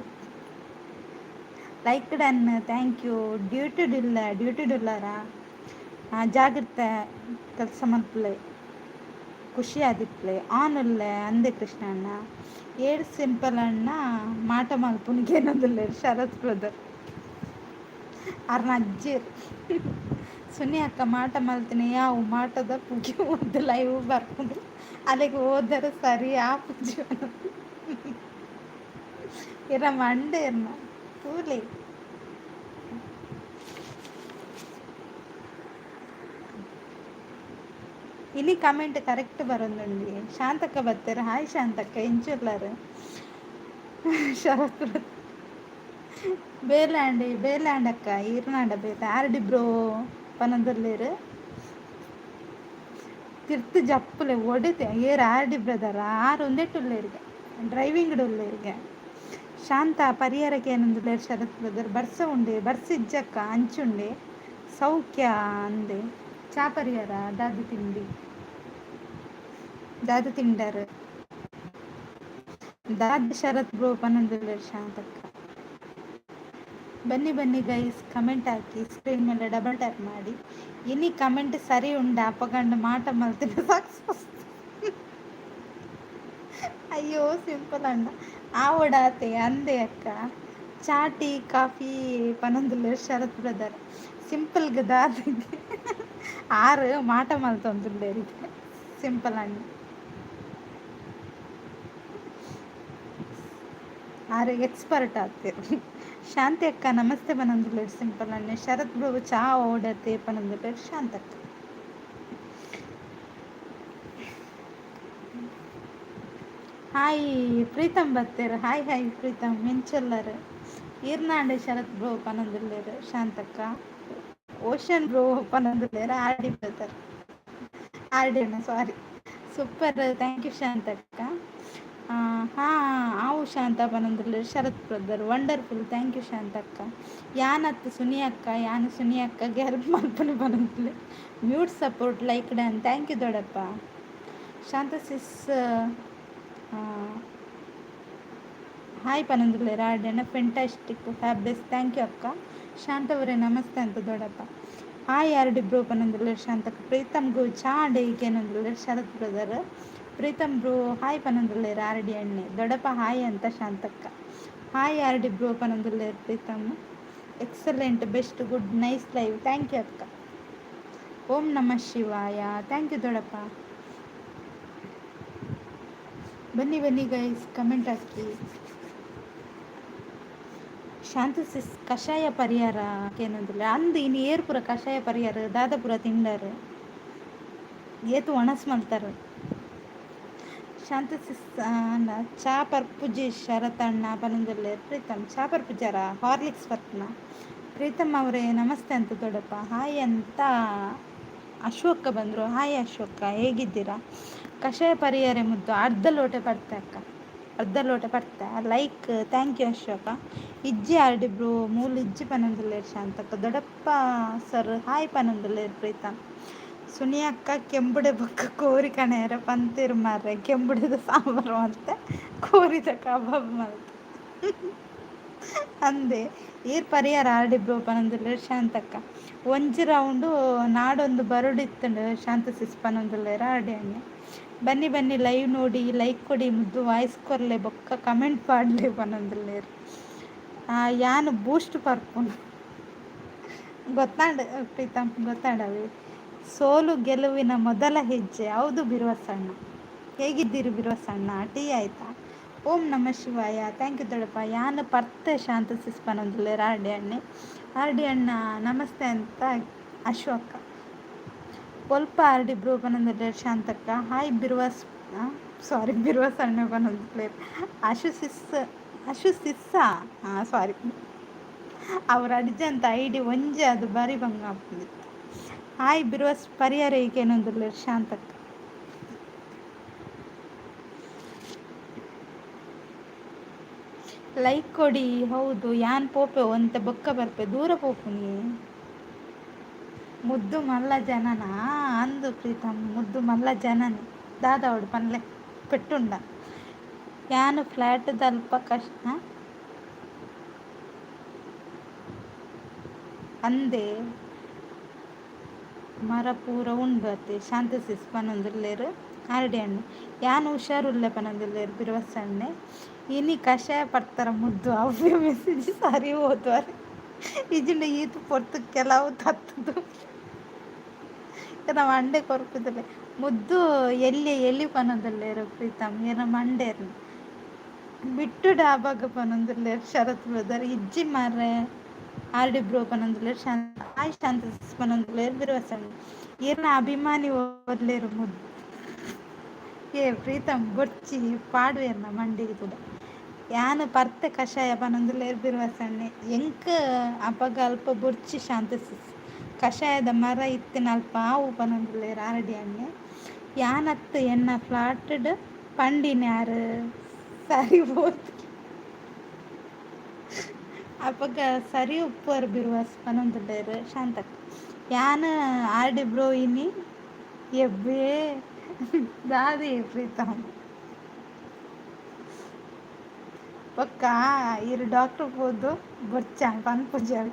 Like done, thank you. Duty ಡುಲ್ಲ, ಡ್ಯೂಟಿ ಡುಲ್ಲಾರಾ? ಜಾಗ್ರತೆ, ಕೆಲಸ ಮಲ್ಪುಲೆ, ಖುಷಿ ಆದಿಪ್ಲೆ. ಆನ್ ಉಲ್ಲೆ ಅಂದೆ ಕೃಷ್ಣಣ್ಣ. ಏಳ್ ಸಿಂಪಲ್ ಅಣ್ಣ ಮಾಟ ಮಲ್ಪುನಿಗೇನೊಂದುಲ್ಲೆರ್ ಶರತ್ ಬ್ರದರ್ ಅರ್ನ ಅಜ್ಜೆರ್. ಸುನಿ ಅಕ್ಕ ಮಾಟ ಮಲ್ತಿನ ಯಾವು ಮಾಟದ ಪುಗೆ ಒಂದು ಲೈವ್ ಬರ್ಪುಂಡು ಅಲೆಗ್ ಹೋದರೆ ಸರಿ ಆಪುಜಿ. ಇರ ಮಂಡೆ ಇರ್ನ ತೂಲೆ. ಇನಿ ಕಮೆಂಟ್ ಕರೆಕ್ಟ್ ಬರೋದುಂಡಿ. ಶಾಂತಕ್ಕ ಬತ್ತೆರ್, ಹಾಯ್ ಶಾಂತಕ್ಕ, ಎಂಚುಲ್ಲರ್? ಶರತ್ ಬೇಲಾಂಡಿ ಬೇಲಾಂಡಕ್ಕ ಈರ್ನಾಂಡ ಬೇಲೆ. ಆರ್ಡಿ ಬ್ರೋ ಪನೊಂದುಲ್ಲೆರ್. ತಿರ್ತ್ ಜಪ್ಪುಲೆ ಒಡೆತೆ ಏರ್ ಆರ್ ಡಿ ಬ್ರದರ್? ಆರ್ ಉಂದೆಟ್ ಉಲ್ಲೆರ್ಗೆ, ಡ್ರೈವಿಂಗ್ಡ್ ಉಲ್ಲೆರ್ಗೆ. ಶಾಂತ ಪರಿಯರಕ್ಕೆ ಏನೊಂದುಲ್ಲೆರ್ ಶರತ್ ಬ್ರದರ್. ಬರ್ಸ ಉಂಡೆ? ಬರ್ಸ ಇಜ್ಜಕ್ಕ, ಅಂಚುಂಡೆ. ಸೌಖ್ಯ ಅಂದೆ. ಚಾ ಪರಿಹಾರ ದಾದ ತಿಂಡಿ? ದಾದ ತಿಂಡರ್? ದಾದ ಶರತ್ ಬ್ರೋ ಪನೊಂದುಲ್ಲೆರ್ ಶಾಂತಕ್ಕ. ಬನ್ನಿ ಬನ್ನಿ ಗೈಸ್, ಕಮೆಂಟ್ ಹಾಕಿ, ಸ್ಕ್ರೀನ್ ಮೇಲೆ ಡಬಲ್ ಟ್ಯಾಪ್ ಮಾಡಿ. ಇನಿ ಕಮೆಂಟ್ ಸರಿ ಉಂಡ ಅಪಗಂಡ ಮಾಟ ಮಲ್ತಿನ ಸಕ್ಸಸ್. ಅಯ್ಯೋ ಸಿಂಪಲ್ ಅಣ್ಣ ಆವಡಾತೆ ಅಂದೆ ಅಕ್ಕ. ಚಾ ಟೀ ಕಾಫಿ ಪನೊಂದುಲ್ಲೆರ್ ಶರತ್ ಬ್ರದರ್. ಸಿಂಪಲ್ಗ್ ದಾದಗೆ ಆರು ಮಾಟ ಮಲ್ತೊಂದುಲ್ಲೆರ್ ಸಿಂಪಲ್ ಅಣ್ಣ. ಆರು ಎಕ್ಸ್ಪರ್ಟ್ ಆತೆರ್. ಶಾಂತಿ ಅಕ್ಕ ನಮಸ್ತೆ ಪನೊಂದುಲ್ಲೆರ್ ಸಿಂಪಲ್ ಅಣ್ಣೆ. ಶರತ್ ಬ್ರೋ ಚಾ ಓಡತೆ ಪನೊಂದುಲ್ಲೆರ್ ಶಾಂತಕ್ಕ. ಹಾಯ್ ಪ್ರೀತಮ್ ಬತ್ತೆರ್. ಹಾಯ್ ಹಾಯ್ ಪ್ರೀತಮ್ ಮೆಂಚೊಲ್ಲರ್. ಈರ್ನಾಂಡೆ ಶರತ್ ಬ್ರೋ ಪನೊಂದುಲ್ಲೆರ್ ಶಾಂತಕ್ಕ. ಓಷನ್ ಬ್ರೋ ಪನೊಂದುಲ್ಲೆರ್ R D brother. R D ಅಣ್ಣ ಸಾರಿ. ಸೂಪರ್, thank you ಶಾಂತಕ್ಕ. ಹಾಂ ಆವು ಶಾಂತ ಪನೊಂದುಲ್ಲೆರ್ Sharath brother. Wonderful, thank you Shantakka. ಯಾನತ್ Suni ಅಕ್ಕ, ಯಾನ್ ಸುನಿ ಅಕ್ಕಗೆ ಹೆಲ್ಪ್ ಮಲ್ಪುನು ಪನೊಂದುಲ್ಲೆರ್. Mute support like done, thank you ದೊಡ್ಡಪ್ಪ. ಶಾಂತ ಸಿಸ್ ಹಾಯ್ ಪನೊಂದುಲ್ಲೆರ್ ಆರ್ ಡಿ ಅಣ್ಣ. ಫೆಂಟಾಸ್ಟಿಕ್ ಫ್ಯಾಬ್ಲೆಸ್, thank you ಅಕ್ಕ. ಶಾಂತವರೇ ನಮಸ್ತೆ ಅಂತ ದೊಡ್ಡಪ್ಪ. ಹಾಯ್ ಆರ್ ಡಿ ಬ್ರೋ ಪನೊಂದುಲ್ಲೆರ್ ಶಾಂತಕ್ಕ. ಪ್ರೀತಮ್ಗೂ ಚಾ ಡೇಗೇನೊಂದುಲ್ಲೆರ್ Sharath brother. Preetham bro hi ಪನೊಂದುಲ್ಲೆರ್ ಆರ್ ಡಿ ಅಣ್ಣೆ. ದೊಡ್ಡಪ್ಪ ಹಾಯ್ ಅಂತ ಶಾಂತಕ್ಕ. ಹಾಯ್ ಆರ್ ಡಿ ಬ್ರೋ ಪನೊಂದುಲ್ಲೆರ್ Preetham. Excellent, best, good, nice live, thank you ಅಕ್ಕ. ಓಂ ನಮಃ ಶಿವಾಯ, thank you ದೊಡ್ಡಪ್ಪ. ಬನ್ನಿ ಬನ್ನಿ ಗೈಸ್, ಕಮೆಂಟ್ ಹಾಕಿ. ಶಾಂತ ಸಿಸ್ ಕಷಾಯ ಪರಿಹಾರ ಏನಂದಿಲ್ಲ ಅಂದು ಇನ್ನು ಏರ್ಪುರ ಕಷಾಯ ಪರಿಹಾರ ದಾದಪುರ ತಿಂಡರ್ ಏತು ಒಣಸ್ ಮಲ್ತಾರ. ಶಾಂತ ಸಿಸ್ ಚಾ ಪರ್ಪುಜಿ ಶರತಣ್ಣ ಪನೊಂದುಲ್ಲೆರ್ ಪ್ರೀತಮ್. ಚಾ ಪರ್ಪುಜಾರ ಹಾರ್ಲಿಕ್ಸ್ ಪರ್ಪುನ. ಪ್ರೀತಮ್ ಅವರೇ ನಮಸ್ತೆ ಅಂತ ದೊಡ್ಡಪ್ಪ. ಹಾಯ್ ಅಂತ ಅಶೋಕ ಬಂದರು. ಹಾಯ್ ಅಶೋಕ, ಹೇಗಿದ್ದೀರಾ? ಕಷಾಯ ಪರಿಹಾರ ಮುದ್ದು ಅರ್ಧ ಲೋಟ ಪಡ್ತೆ ಅಕ್ಕ, ಅರ್ಧ ಲೋಟ ಪಡ್ತೆ. Like, thank you Ashoka. ಇಜ್ಜಿ ಆರ್ಡಿ ಬ್ರೋ ಮೂಲು ಇಜ್ಜಿ ಪನೊಂದುಲ್ಲೆರ್ ಶಾಂತಕ್ಕ. ದೊಡ್ಡಪ್ಪ ಸರ್ ಹಾಯ್ ಪನೊಂದುಲ್ಲೆರ್ ಪ್ರೀತಮ್. ಸುನಿ ಅಕ್ಕ ಕೆಂಬುಡೆ ಬೊಕ್ಕ ಕೋರಿ ಕಣೆಯರ ಪಂತೆರ್ ಮಾರ್ರೆ. ಕೆಂಬುಡೆದ ಸಾಂಬಾರು ಮಲ್ತೆ, ಕೋರಿದ ಕಬಾಬ್ ಮಲ್ತೆ ಅಂದೆ. ಈರ್ ಪರಿಹಾರ ಆರ್ಡಿ ಬ್ರೋ ಪನೊಂದುಲ್ಲೆರ್ ಶಾಂತಕ್ಕ. ಒಂಜಿ ರೌಂಡು ನಾಡೊಂದು ಬರೊಡಿತ್ತುಂಡು ಶಾಂತ ಸಿಸ್ ಪನೊಂದುಲ್ಲೆರ್ ಆರ್ಡಿ ಅಣ್ಣೆ. ಬನ್ನಿ ಬನ್ನಿ ಲೈವ್ ನೋಡಿ ಲೈಕ್ ಕೊಡಿ ಮುದ್ದು ವಾಯ್ಸ್ ಕೊರ್ಲೆ ಬೊಕ್ಕ ಕಮೆಂಟ್ ಪಾಡ್ಲೆ ಪನೊಂದುಲ್ಲೆರ್. ಯಾನ್ ಬೂಸ್ಟ್ ಪರ್ಪುನು ಗೊತ್ತಾಂಡ್ ಪ್ರೀತಮ್, ಗೊತ್ತಾಂಡವಿ. ಸೋಲು ಗೆಲುವಿನ ಮೊದಲ ಹೆಜ್ಜೆ. ಹೌದು ಬಿರುವಸಣ್ಣ. ಹೇಗಿದ್ದೀರಿ ಬಿರುವಸಣ್ಣ? ಟೀ ಆಯ್ತಾ? ಓಂ ನಮಃ ಶಿವಾಯ, thank you ದೊಡ್ಡಪ್ಪ. ಯಾನ್ ಪರ್ತೆ ಶಾಂತ ಸಿಸ್ ಪನೊಂದುಲ್ಲೆರ್ ಆರ್ ಡಿ ಅಣ್ಣೆ. ಆರ್ ಡಿ ಅಣ್ಣ ನಮಸ್ತೆ ಅಂತ ಅಶೋಕ. ಒಲ್ಪ ಆರ್ ಡಿ ಬ್ರೋ ಪನೊಂದುಲ್ಲೆರ್ ಶಾಂತಕ್ಕ. ಹಾಯ್ ಬಿರುವಸ್, ಸಾರಿ ಬಿರುವಸ್ ಅಣ್ಣ ಪನೊಂದುಲ್ಲೆರ್. ಅಶು ಸಿಸ್, ಅಶು ಸಿಸ್ಸಾ, ಹಾಂ ಸಾರಿ ಅವ್ರ ಅಡ್ಜಂತ I D ಒಂಜಿ ಅದು ಬಾರಿ ಬಂಗ ಆಪುಂಡಿತ್ತು. ಹಾಯ್ ಬಿರುವಸ್ ಪರಿಹಾರ ಈಗೇನೊಂದುಲ್ಲೆರ್ ಶಾಂತಕ್ಕ. ಲೈಕ್ ಕೊಡಿ. ಹೌದು ಯಾನ್ ಪೋಪೆ ಒಂತೆ ಬೊಕ್ಕ ಬರ್ಪೆ ದೂರ ಪೋಪುನಿ. ಮುದ್ದು ಮಲ್ಲ ಜನನಾ ಅಂದು ಪ್ರೀತಮ್, ಮುದ್ದು ಮಲ್ಲ ಜನನೆ. ದಾದ ಅವಡು ಪನ್ಲೆ ಪೆಟ್ಟುಂಡ. ಯಾನ್ ಫ್ಲಾಟ್ ದಲ್ಪ ಕಷ್ಟ ಅಂದೆ ಮರ ಪೂರ ಉಂಡು ಅತ್ತೆ ಶಾಂತ ಸಿಸ್ ಪನೊಂದುಲ್ಲೆರ್ ಆರ್ ಡಿ ಅಣ್ಣೆ. ಯಾನ್ ಹುಷಾರುಲ್ಲೆ ಪನೊಂದುಲ್ಲೆರ್ ಬಿರುವಸ್ ಅಣ್ಣೆ. ಇನಿ ಕಷಾಯ ಪರ್ತರ ಮುದ್ದು ಅವ್ವೆ ಮೆಸೇಜ್ ಸರಿ ಹೋದ್ವಾರೆ ಇಜಿಂಡ ಈತ್ ಪೊರ್ತು ಕೆಲವು ತತ್ತುದು ಎನ್ನ ಮಂಡೆ ಕೊರ್ಪುದಲೆ. ಮುದ್ದು ಎಲ್ಲಿ ಎಲ್ಲಿ ಪನೊಂದುಲ್ಲೆರ್ ಪ್ರೀತಮ್ ಎನ್ನ ಮಂಡೇರ್ನ ಬಿಟ್ಟು ಡಾಬಾಗ ಪನೊಂದುಲ್ಲೆರ್ ಶರತ್ ಬ್ರದರ್. ಇಜ್ಜಿ ಮಾರ್ರೆ ಆರ್ ಡಿ ಬ್ರೋ ಪನೊಂದುಲ್ಲೆರ್ ಶಾಂತ. ಹಾಯ್ ಶಾಂತ ಸಿಸ್ ಪನೊಂದುಲ್ಲೆರ್ ಬಿರುವಸ್ ಅಣ್ಣೆ. ಈರ್ನ ಅಭಿಮಾನಿ ಓದ್ಲೇರು ಮುದ್ದು. ಏ ಪ್ರೀತಮ್ ಬೊರ್ಚಿ ಪಾಡುವೆರ್ನ ಮಂಡೆಗ್ ತೂಡ. ಯಾನ್ ಪರ್ತೆ ಕಷಾಯ ಪನೊಂದುಲ್ಲೆರ್ ಬಿರುವಸ್ ಅಣ್ಣೆ. ಎಂಕ್ ಅಪಗ ಅಲ್ಪ ಬೊರ್ಚಿ ಶಾಂತ ಸಿಸ್. ಕಷಾಯದ ಮರ ಇತ್ತಿನ ಅಲ್ಪ ಆವು ಪನೊಂದುಲ್ಲೆರ್ ಆರ್ ಡಿ ಅಣ್ಣೆ. ಯಾನತ್ ಎನ್ನ ಫ್ಲಾಟ್ಡ್ ಪಂಡಿನ್ಯಾರ್ ಸರಿ ಪೋತು. ಅಪಗ ಸರಿ ಉಪ್ಪುವರ್ ಬಿರುವಸ್ ಪನೊಂದುಲ್ಲೆರ್ ಶಾಂತಕ್ಕ. ಯಾನ್ ಆರ್ಡಿ ಬ್ರೋ ಇನಿ ಎಬ್ಬೆ ದಾದೆ ಪ್ರೀತಮ್. ಬೊಕ್ಕ ಇರ್ ಡಾಕ್ಟ್ರ್ ಪೋದು ಬೊರ್ಚ ಪನ್ಪುಜರ್.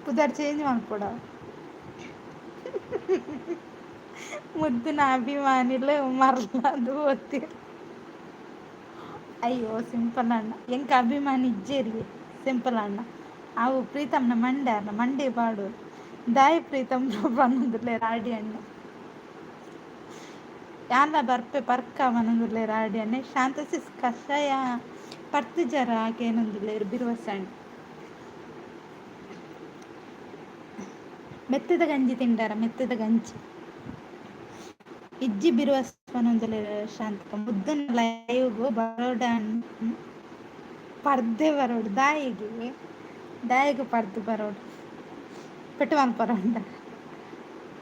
ಪುದರ್ ಚೇಂಜ್ ಮನ್ಪೊಡ. ಮುದ್ದಿನ ಅಭಿಮಾನಿಲು ಮರ್ಲಾದ್ ಪೋತೆರ್. ಅಯ್ಯೋ ಸಿಂಪಲ್ ಅಣ್ಣ, ಎಂಕ್ ಅಭಿಮಾನಿ ಇಜ್ಜೆರ್ಗೆ ಸಿಂಪಲ್ ಅಣ್ಣ. ಅವು ಪ್ರೀತಮ್ನ ಮಂಡೆ ಅರ್ನ ಮಂಡೆ ಪಾಡು ದಾಯೆ ಪ್ರೀತಮ್ ಪನೊಂದುಲ್ಲೆರ್ ಆರ್ಡಿ ಅಣ್ಣ. ಯಾನ್ಲ ಬರ್ಪೆ ಪರ್ಕ ಪನೊಂದುಲ್ಲೆರ್ ಆರ್ಡಿ ಅಣ್ಣೆ. ಶಾಂತ ಸಿಸ್ ಕಷಾಯ ಪರ್ತಿಜರ ಕೇನೊಂದುಲ್ಲೆರ್ ಬಿರುವಸಣ್ಣ. ಮೆತ್ತದ ಗಂಜಿ ತಿಂಡಾರ ಮೆತ್ತದ ಗಂಜಿ ಇಜ್ಜಿ ಬಿರುವಸ್ ಪನೊಂದುಲ್ಲೆರ್ ಶಾಂತಕ್ಕ. ಮುದ್ದನ ಲೈವ್ಗ್ ಬರೋಡ ಪರ್ದೆ ಬರೋಡು ದಾಯೆಗ್ ದಾಯೆಗ್ ಪರ್ದು ಬರೋಡು ಪೆಟ್ಟು ಮನ್ಪರ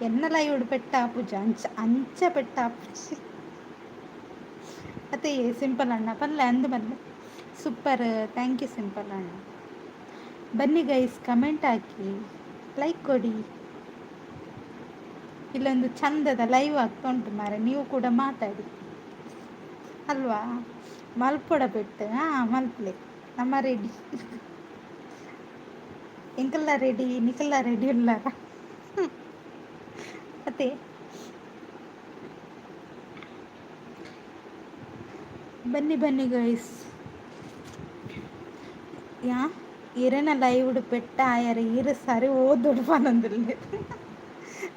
ಎನ್ನ ಲೈವ್ಡ್ ಪೆಟ್ಟ ಆಪುಜಿ ಅಂಚ ಅಂಚ ಪೆಟ್ಟ ಆಪುಜಿ. ಅತ್ತೆ ಸಿಂಪಲ್ ಅಣ್ಣ ಪನ್ಲೆ ಅಂದ್ ಬನ್ಲೆ. ಸೂಪರ್, thank you simple ಅಣ್ಣ. ಬನ್ನಿ ಗೈಸ್, ಕಮೆಂಟ್ ಹಾಕಿ, ಲೈಕ್ ಕೊಡಿ. ಇಲ್ಲೊಂದು ಚಂದದ ಲೈವ್ ಆಗ್ತಾ ಉಂಟು ಮಾರೆ, ನೀವು ಕೂಡ ಮಾತಾಡಿ ಅಲ್ವಾ? ಮಲ್ಪೊಡ ಪೆಟ್ಟು? ಹಾಂ ಮಲ್ಪಲೆ, ನಮ್ಮ ರೆಡಿ. ಎಂಕಲ್ಲ ರೆಡಿ, ನಿಕಲ್ಲ ರೆಡಿ ಉಲ್ಲಾರ ಅತ್ತೆ. ಬನ್ನಿ ಬನ್ನಿ ಗೈಸ್. ಯಾ ಇರೆನ ಲೈವ್ಡ್ ಪೆಟ್ಟ ಆಯರ ಈರು ಸರಿ ಓದೊಡು ಪನೊಂದುಲ್ಲೆರ್.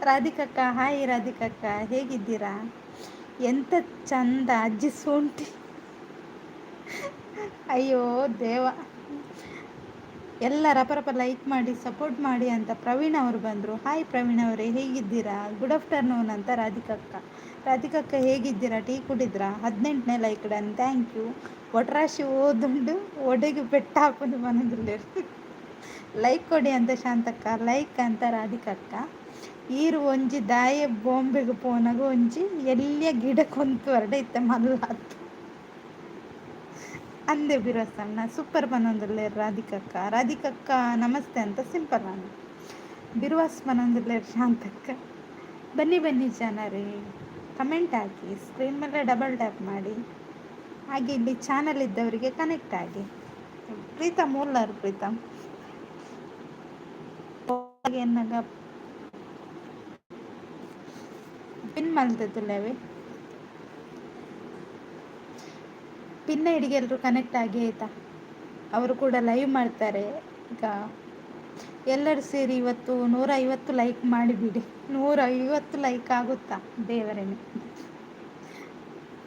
ರಾಧಿಕಕ್ಕ ಹಾಯ್. ರಾಧಿಕಕ್ಕ ಹೇಗಿದ್ದೀರಾ? ಎಂತ ಚಂದ ಅಜ್ಜಿ ಸೂಂಟಿ. ಅಯ್ಯೋ ದೇವ. ಎಲ್ಲ ರಪರಪ ಲೈಕ್ ಮಾಡಿ ಸಪೋರ್ಟ್ ಮಾಡಿ ಅಂತ ಪ್ರವೀಣ್ ಅವರು ಬಂದರು. ಹಾಯ್ ಪ್ರವೀಣ್ ಅವರೇ, ಹೇಗಿದ್ದೀರಾ? ಗುಡ್ ಆಫ್ಟರ್ನೂನ್ ಅಂತ ರಾಧಿಕಕ್ಕ. ರಾಧಿಕಕ್ಕ ಹೇಗಿದ್ದೀರಾ? ಟೀ ಕುಡಿದ್ರಾ? 18ನೇ ಲೈಕ್ ಡನ್, thank you. ಒಟ್ರಾಶಿ ಓದುಂಡು ಒಡೆಗೆ ಪೆಟ್ಟ ಹಾಕೊಂಡು ಪನೊಂದುಲ್ಲೆರ್. ಲೈಕ್ ಕೊಡಿ ಅಂತ ಶಾಂತಕ್ಕ, ಲೈಕ್ ಅಂತ ರಾಧಿಕಕ್ಕ. ಈರು ಒಂಜಿ ದಾಯೆ ಬಾಂಬೆಗ್ ಪೋನಗ ಒಂಜಿ ಎಲ್ಯ ಗಿಡ ಕೊಂತುವರ್ಡ ಇತ್ತೆ ಮಲ್ಲಾತ್ ಅಂದೆ ಬಿರಸಣ್ಣ. ಸೂಪರ್ ಪನೊಂದುಲ್ಲೆರ್ ರಾಧಿಕಕ್ಕ. ರಾಧಿಕಕ್ಕ ನಮಸ್ತೆ ಅಂತ ಸಿಂಪಲ್ ಅಣ್ಣ. ಬಿರುವಾಸ್ ಪನೊಂದುಲ್ಲೆರ್ ಶಾಂತಕ್ಕ. ಬನ್ನಿ ಬನ್ನಿ ಜನರೇ, ಕಮೆಂಟ್ ಹಾಕಿ, ಸ್ಕ್ರೀನ್ ಮೇಲೆ ಡಬಲ್ ಟ್ಯಾಪ್ ಮಾಡಿ. ಹಾಗೆ ಇಲ್ಲಿ ಚಾನಲ್ ಇದ್ದವರಿಗೆ ಕನೆಕ್ಟ್ ಆಗಿ. ಪ್ರೀತಮ್ ಉಲ್ಲರ್ ಪ್ರೀತಮ್ ಎನ್ನಗ ಪಿನ್ ಮಲ್ತುಲ್ಲೆವೆ. ಪಿನ್ ಐಡಿಗೆ ಎಲ್ಲರೂ ಕನೆಕ್ಟ್ ಆಗಿ ಆಯಿತಾ? ಅವರು ಕೂಡ ಲೈವ್ ಮಾಡ್ತಾರೆ ಈಗ. ಎಲ್ಲರೂ ಸೇರಿ ಇವತ್ತು 150 ಲೈಕ್ ಮಾಡಿಬಿಡಿ. 150 ಲೈಕ್ ಆಗುತ್ತಾ ದೇವರೇನೆ?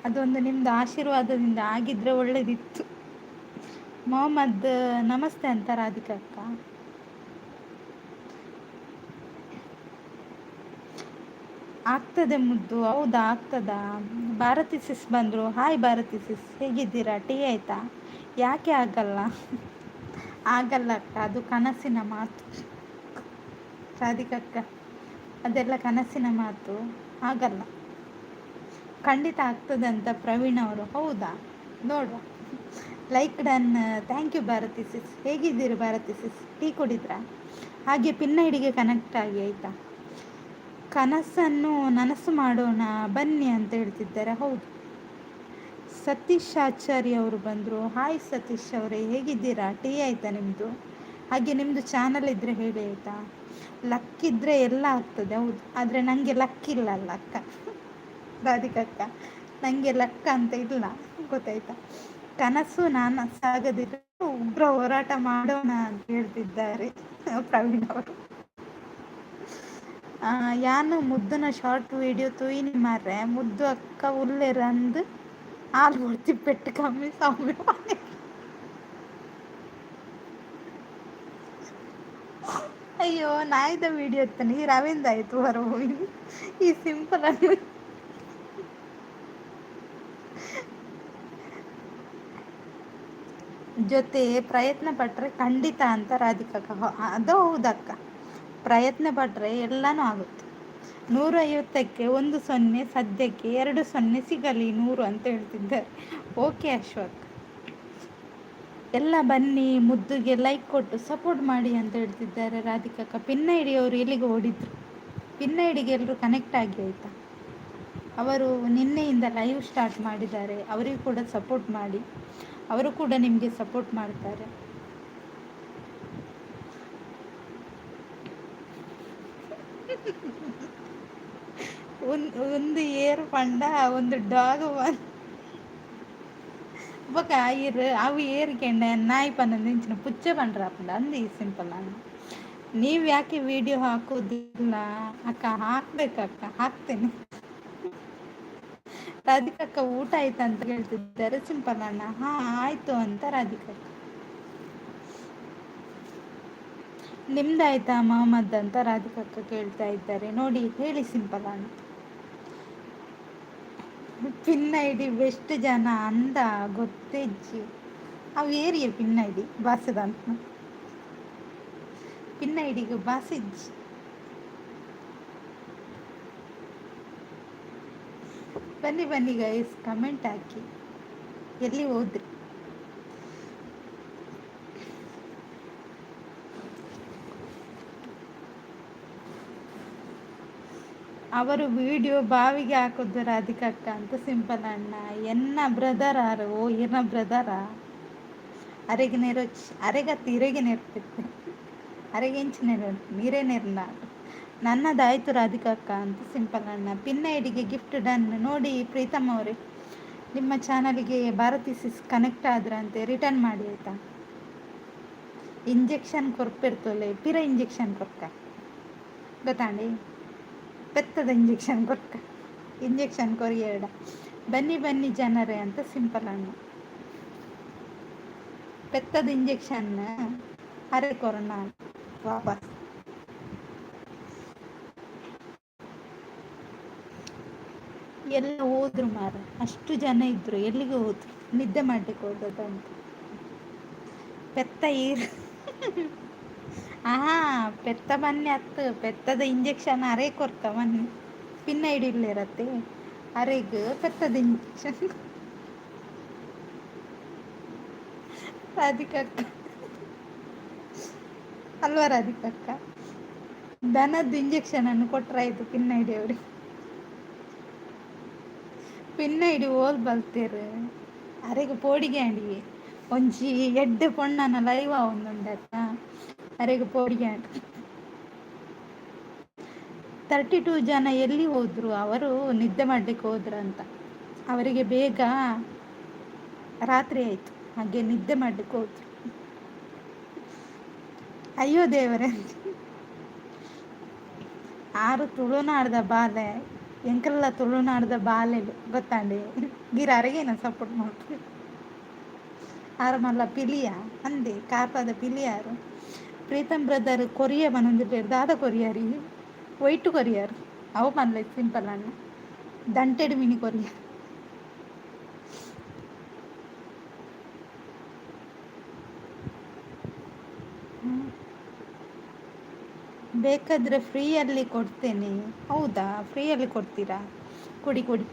ಅದೊಂದು ನಿಮ್ಮದು ಆಶೀರ್ವಾದದಿಂದ ಆಗಿದ್ರೆ ಒಳ್ಳೇದಿತ್ತು. ಮೊಹಮ್ಮದ್ ನಮಸ್ತೆ ಅಂತ ರಾಧಿಕಕ್ಕ. ಆಗ್ತದೆ ಮುದ್ದು, ಹೌದಾ? ಆಗ್ತದಾ? ಭಾರತಿ ಸಿಸ್ ಬಂದರು. ಹಾಯ್ ಭಾರತಿ ಸಿಸ್, ಹೇಗಿದ್ದೀರಾ? ಟೀ ಆಯಿತಾ? ಯಾಕೆ ಆಗಲ್ಲ? ಆಗಲ್ಲ ಅಕ್ಕ, ಅದು ಕನಸಿನ ಮಾತು. ರಾಧಿಕಕ್ಕ ಅದೆಲ್ಲ ಕನಸಿನ ಮಾತು, ಆಗಲ್ಲ. ಖಂಡಿತ ಆಗ್ತದೆ ಅಂತ ಪ್ರವೀಣ್ ಅವರು. ಹೌದಾ? ನೋಡುವ. Like done, thank you Bharathi sis. ಹೇಗಿದ್ದೀರಿ ಭಾರತಿ ಸಿಸ್? ಟೀ ಕುಡಿದ್ರಾ? ಹಾಗೆ ಪಿನ್ ಐಡಿಗೆ ಕನೆಕ್ಟ್ ಆಗಿ ಆಯಿತಾ? ಕನಸನ್ನು ನನಸು ಮಾಡೋಣ ಬನ್ನಿ ಅಂತ ಹೇಳ್ತಿದ್ದಾರೆ. ಹೌದು. ಸತೀಶ್ ಆಚಾರ್ಯ ಅವರು ಬಂದರು. ಹಾಯ್ ಸತೀಶ್ ಅವರೇ, ಹೇಗಿದ್ದೀರಾ? ಟೀ ಆಯಿತಾ ನಿಮ್ಮದು? ಹಾಗೆ ನಿಮ್ಮದು ಚಾನಲ್ ಇದ್ದರೆ ಹೇಳಿ ಆಯಿತಾ? ಲಕ್ ಇದ್ದರೆ ಎಲ್ಲ ಆಗ್ತದೆ. ಹೌದು, ಆದರೆ ನನಗೆ ಲಕ್ ಇಲ್ಲ ಅಲ್ಲ ಅಕ್ಕ, ರಾಧಿಕಕ್ಕ, ನನಗೆ ಲಕ್ ಅಂತ ಇಲ್ಲ, ಗೊತ್ತಾಯ್ತಾ? ಕನಸು ನನಸಾಗದಿದ್ದರೆ ಉಗ್ರ ಹೋರಾಟ ಮಾಡೋಣ ಅಂತ ಹೇಳ್ತಿದ್ದಾರೆ ಪ್ರವೀಣ್ ಅವರು. ಯಾನ್ ಮುದ್ದುನ ಶಾರ್ಟ್ ವಿಡಿಯೋ ತೂಯಿನಿ ಮಾರ್ರೆ, ಮುದ್ದು ಅಕ್ಕ ಉಲ್ಲೆರ್ ಅಂದ್ ಆಲ್ ಒರ್ತಿ ಪೆಟ್ಟು ಕಮ್ಮಿ ಸೌಮ್ಯ. ಅಯ್ಯೋ ನಾಯಿದ ವಿಡಿಯೋ ಇತ್ತಾನೆ ಈ ರವಿಂದ ಆಯ್ತು ಹೊರ ಈ ಸಿಂಪಲ್ ಅನ್ನು ಜೊತೆ ಪ್ರಯತ್ನ ಪಟ್ಟರೆ ಖಂಡಿತ ಅಂತ ರಾಧಿಕಕ್ಕ. ಅದು ಹೌದಕ್ಕ, ಪ್ರಯತ್ನ ಪಟ್ಟರೆ ಎಲ್ಲನೂ ಆಗುತ್ತೆ. 150ಕ್ಕೆ 1 0, ಸದ್ಯಕ್ಕೆ 2 0 ಸಿಗಲಿ 100 ಅಂತ ಹೇಳ್ತಿದ್ದಾರೆ. ಓಕೆ ಅಶ್ವಕ್. ಎಲ್ಲ ಬನ್ನಿ, ಮುದ್ದುಗೆ ಲೈಕ್ ಕೊಟ್ಟು ಸಪೋರ್ಟ್ ಮಾಡಿ ಅಂತ ಹೇಳ್ತಿದ್ದಾರೆ ರಾಧಿಕಕ್ಕ. ಪಿನ್ ಐಡಿ ಅವರು ಎಲ್ಲಿಗೆ ಓಡಿದ್ರು? ಪಿನ್ ಐಡಿಗೆ ಎಲ್ಲರೂ ಕನೆಕ್ಟ್ ಆಗಿ ಆಯಿತಾ? ಅವರು ನಿನ್ನೆಯಿಂದ ಲೈವ್ ಸ್ಟಾರ್ಟ್ ಮಾಡಿದ್ದಾರೆ, ಅವರಿಗೂ ಕೂಡ ಸಪೋರ್ಟ್ ಮಾಡಿ, ಅವರು ಕೂಡ ನಿಮಗೆ ಸಪೋರ್ಟ್ ಮಾಡ್ತಾರೆ. ಒಂದು ಒಂದು ಏರು ಪಂಡ ಒಂದು ಡಾಗ್ ಬೊಕ ಇರು ಅವು ಏರ್ಕೆಂಡ ನಾಯಿ ಪನ್ನೊಂದು ಇಂಚಿನ ಪುಚ್ಚೆ ಪಂಡ್ರಾಪುಂಡು ಅಂದು ಸಿಂಪಲ್ ಅಣ್ಣ. ನೀವು ಯಾಕೆ ವಿಡಿಯೋ ಹಾಕೋದಿಲ್ಲ ಅಕ್ಕ? ಹಾಕ್ಬೇಕಕ್ಕ, ಹಾಕ್ತೇನೆ. ರಾಧಿಕಕ್ಕ ಊಟ ಆಯ್ತಾ ಅಂತ ಹೇಳ್ತಿದ್ದಾರೆ ಸಿಂಪಲ್ ಅಣ್ಣ. ಹಾ ಆಯ್ತು ಅಂತ ರಾಧಿಕಕ್ಕ. ನಿಮ್ದಾಯ್ತಾ ಮೊಹಮ್ಮದ್ ಅಂತ ರಾಧಿಕಕ್ಕ ಕೇಳ್ತಾ ಇದ್ದಾರೆ ನೋಡಿ. ಹೇಳಿ ಸಿಂಪಲ್ ಅಣ್ಣ. ಪಿನ್ ಐಡಿ ಬೆಸ್ಟ್ ಜನ ಅಂದ ಗೊತ್ತೆಜ್ಜಿ. ಅವು ಏರಿಯ ಪಿನ್ ಐಡಿ ಬಾಸೆದಂತ ಪಿನ್ ಐಡಿಗೆ ಬಾಸೆಜ್ಜಿ. ಬನ್ನಿ ಬನ್ನಿ ಗೈಸ್, ಕಮೆಂಟ್ ಹಾಕಿ, ಎಲ್ಲಿ ಹೋದ್ರಿ? ಅವರು ವಿಡಿಯೋ ಬಾವಿಗೆ ಹಾಕೋದು ರಾಧಿಕಕ್ಕ ಅಂತ ಸಿಂಪಲ್ ಅಣ್ಣ. ಎನ್ನ ಬ್ರದರ್ ಆರು? ಓ ಎನ್ನ ಬ್ರದರಾ? ಅರೆಗೆ ನೆರೊಚ್ ಅರೆಗತ್ತು ಇರೆಗೆ ನೆರ್ಪಿತ್ತೆ ಅರೆಗೆ ಎಂಚ ನೆರ ನೀರೇ ನೆರ್ನ ನನ್ನದಾಯ್ತು ರಾಧಿಕಕ್ಕ ಅಂತ ಸಿಂಪಲ್ ಅಣ್ಣ. ಪಿನ್ ಐಡಿಗೆ ಗಿಫ್ಟ್ ಡನ್. ನೋಡಿ ಪ್ರೀತಮ್ ಅವರೇ, ನಿಮ್ಮ ಚಾನಲ್ಗೆ ಭಾರತಿ ಸಿಸ್ ಕನೆಕ್ಟ್ ಆದ್ರಂತೆ, ರಿಟರ್ನ್ ಮಾಡಿ ಆಯ್ತಾ? ಇಂಜೆಕ್ಷನ್ ಕೊರ್ಪಿರ್ತೋಲೆ ಪಿರ ಇಂಜೆಕ್ಷನ್ ಕೊರ್ಕ ಗೊತ್ತಾಂಡಿ? ಪೆತ್ತದ ಇಂಜೆಕ್ಷನ್ ಕೊರ್ಕ, ಇಂಜೆಕ್ಷನ್ ಕೊರಿಯೇಡ. ಬನ್ನಿ ಬನ್ನಿ ಜನರೇ ಅಂತ ಸಿಂಪಲ್ ಅಣ್ಣ. ಪೆತ್ತದ ಇಂಜೆಕ್ಷನ್ ಅರೆ ಕೊರೋನಾ ವಾಪಸ್. ಎಲ್ಲ ಹೋದ್ರು ಮಾರ, ಅಷ್ಟು ಜನ ಇದ್ರು, ಎಲ್ಲಿಗೆ ಹೋದ್ರು? ನಿದ್ದೆ ಮಾಡ್ಲಿಕ್ಕೆ ಹೋದದಂತ. ಪೆತ್ತ ಈರ್ ಆಹಾ ಪೆತ್ತ ಬನ್ನಿ ಅತ್ತು ಪೆತ್ತದ ಇಂಜೆಕ್ಷನ್ ಅರೆ ಕೊರ್ತ ಬನ್ನಿ. ಪಿನ್ನ ಹಿಡಿಲಿರತ್ತೆ ಅರೆಗ್ ಪೆತ್ತದ ಇಂಜೆಕ್ಷನ್. ರಾಧಿಕಕ್ಕ ಅಲ್ವಾ ರಾಧಿಕಕ್ಕ? ದನದ್ದು ಇಂಜೆಕ್ಷನ್ ಅನ್ನು ಕೊಟ್ಟರಾಯ್ತು ಪಿನ್ನ ಐಡಿ ಅವ್ರಿಗೆ. ಪಿನ್ನ ಐಡಿ ಓಲ್ ಬಲ್ತೇರು ಅರೆಗ್ ಪೋಡಿಗೆ ಅಂಡಿ ಒಂಜಿ ಎಡ್ಡೆ ಪೊಣ್ಣನ ಲೈವ್ ಆವೊಂದುಂಡತ್ತ, ಅರೆಗ್ ಪೋಡಿಗೆ ಅಂಡ್. 32 ಜನ ಎಲ್ಲಿ ಹೋದ್ರು? ಅವರು ನಿದ್ದೆ ಮಾಡ್ಲಿಕ್ಕೆ ಹೋದ್ರಂತ, ಅವರಿಗೆ ಬೇಗ ರಾತ್ರಿ ಆಯಿತು, ಹಾಗೆ ನಿದ್ದೆ ಮಾಡ್ಲಿಕ್ಕೆ ಹೋದ್ರು. ಅಯ್ಯೋ ದೇವರೇ, ಆರು ತುಳುನಾಡ್ದ ಬಾಲೆ, ಎಂಕಲ್ಲ ತುಳುನಾಡ್ದ ಬಾಲೆಲು ಗೊತ್ತಾಂಡಿ ಗಿರ ಅರೆಗೇನ ಸಪೋರ್ಟ್ ಮಾಡ್ತಾರೆ. ಆರು ಮಲ್ಲ ಪಿಲಿಯ ಅಂದೆ ಕಾರ್ಪದ ಪಿಲಿಯಾರು. ಪ್ರೀತಮ್ ಬ್ರದರ್ ಕೊರಿಯ ಬನೊಂದಿಲ್ಲೆರ್ ದಾದ ಕೊರಿಯರಿ? ವೈಟ್ ಕೊರಿಯರ್ ಅವು ಪನ್ಲೆ ಸಿಂಪಲ್ ಅಣ್ಣ. ದಂಟೆಡ್ ಮಿನಿ ಕೊರಿಯರ್. ಬೇಕಾದರೆ ಫ್ರೀಯಲ್ಲಿ ಕೊಡ್ತೇನೆ. ಹೌದಾ, ಫ್ರೀಯಲ್ಲಿ ಕೊಡ್ತೀರಾ? ಕೊಡಿ ಕೊಡಿ.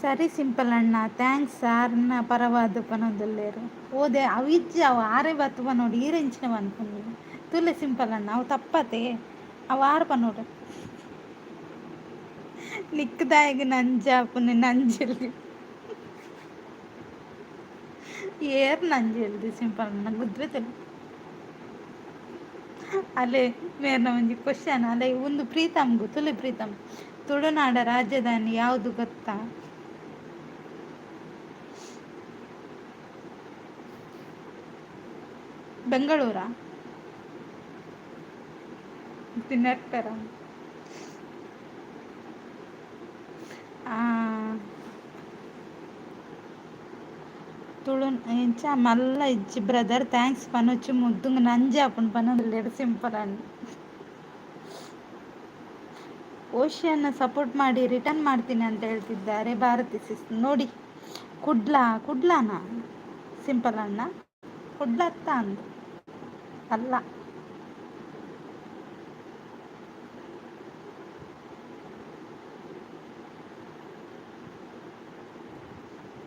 ಸರಿ ಸಿಂಪಲ್ ಅಣ್ಣ, thanks ಸಾರ್ನ ಪರವಾದ ಪನೊಂದುಲ್ಲೆರ್. ಓದೆ ಅವು ಇಜ್ಜಿ ಅವು ಆರೆ ಬತ್ತು ಪನೋಡು ಈರೆಂಚಿನ ಪನ್ಪುನಿ ತುಲೆ ಸಿಂಪಲ್ ಅಣ್ಣ, ಅವು ತಪ್ಪತೆ ಅವು ಆರು ಪನೋಡು. ನಿಕ್ದಾಯಗ್ ನಂಜಾಪುನಿ ನಂಜಲ್ಲಿ ಏರ್ ನಂಜೆಲ್ದಿ ಸಿಂಪಲ್ ಅಣ್ಣ ಗುದ್ವೆ ತುಲೆ. ಅಲೆ ಮೇರ್ನ ಒಂಜಿ ಕ್ವಶನ್ ಅಲೆ ಒಂದು ಪ್ರೀತಮ್ಗು ತುಲೆ. ಪ್ರೀತಮ್, ತುಳುನಾಡ ರಾಜಧಾನಿ ಯಾವುದು ಗೊತ್ತಾ? ಬೆಂಗಳೂರಾ? ತಿನ್ನರ್ಪೆರ? ತುಳು ಎಂಚ ಮಲ್ಲ ಇಜ್ಜಿ ಬ್ರದರ್, thanks ಪನೊಚ್ಚು ಮುದ್ದುಂಗ್ ನಂಜಿ ಆಪುಂಡು ಪನೊಂದುಲ್ಲೆರ್ ಸಿಂಪಲ್ ಅಣ್ಣ. ಓಷಿಯನ್ನ ಸಪೋರ್ಟ್ ಮಾಡಿ ರಿಟರ್ನ್ ಮಾಡ್ತೀನಿ ಅಂತ ಹೇಳ್ತಿದ್ದಾರೆ ಭಾರತಿ ಸಿಸ್. ನೋಡಿ ಕುಡ್ಲ, ಕುಡ್ಲಾನ ಸಿಂಪಲ್ ಅಣ್ಣ? ಕುಡ್ಲ ಅತ್ತ ಅಂದು ಅಲ್ಲ.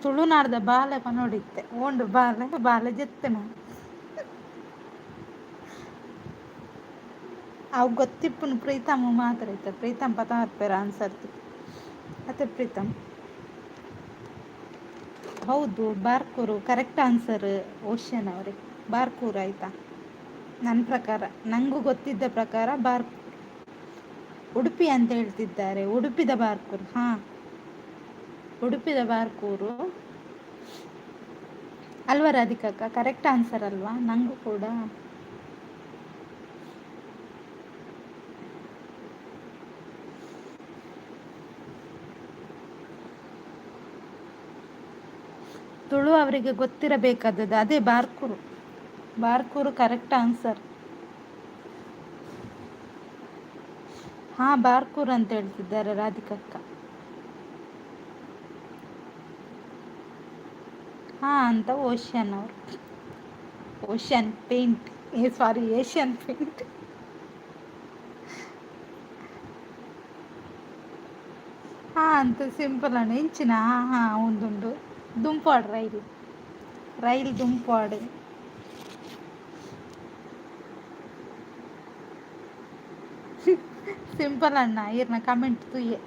ತುಳುನಾಡ್ದ ಬಾಲೆ ಪನೋಡಿತ್ತೆ ಓಂಡು ಬಾಲೆ ಬಾಲೆ ಜೆತ್ತನ. ಅವು ಗೊತ್ತಿಪ್ಪುನು ಪ್ರೀತಮ್ ಮಾತ್ರ ಇತ್ತೆ. ಪ್ರೀತಮ್ ಪತ ಬರ್ಪೇರು ಆನ್ಸರ್ ಅತ್ತೆ ಪ್ರೀತಮ್. ಹೌದು, ಬಾರ್ಕೂರು ಕರೆಕ್ಟ್ ಆನ್ಸರ್ ಓಷನ್ ಅವರೇ. ಬಾರ್ಕೂರು ಆಯ್ತಾ? ನನ್ನ ಪ್ರಕಾರ, ನನಗೂ ಗೊತ್ತಿದ್ದ ಪ್ರಕಾರ ಬಾರ್ಕೂರು. ಉಡುಪಿ ಅಂತ ಹೇಳ್ತಿದ್ದಾರೆ. ಉಡುಪಿದ ಬಾರ್ಕೂರು. ಹಾಂ, ಉಡುಪಿದ ಬಾರ್ಕೂರು ಅಲ್ವಾ ರಾಧಿಕಕ್ಕ? ಕರೆಕ್ಟ್ ಆನ್ಸರ್ ಅಲ್ವಾ? ನನಗೂ ಕೂಡ. ತುಳು ಅವರಿಗೆ ಗೊತ್ತಿರಬೇಕಾದದ್ದು ಅದೇ ಬಾರ್ಕೂರು. Barkur correct answer. ಹಾಂ, ಬಾರ್ಕೂರು ಅಂತ ಹೇಳ್ತಿದ್ದಾರೆ ರಾಧಿಕಕ್ಕ. ಹಾಂ ಅಂತ ಓಷನ್ ಅವರು. Ocean paint, ಏ ಸಾರಿ, ಏಷ್ಯನ್ ಪೇಂಟ್. ಹಾಂ ಅಂತ ಸಿಂಪಲ್ ಅಣ್ಣ ಇಂಚಿನ. ಹಾಂ ಹಾಂ ಒಂದುಂಡು ದುಂಪಾಡು ರೈಲ್, ರೈಲ್ ದುಂಪಾಡು. ಸಿಂಪಲ್ ಅಣ್ಣ ಈರ್ನ ಕಮೆಂಟ್ ತುಯ್ಯೆ.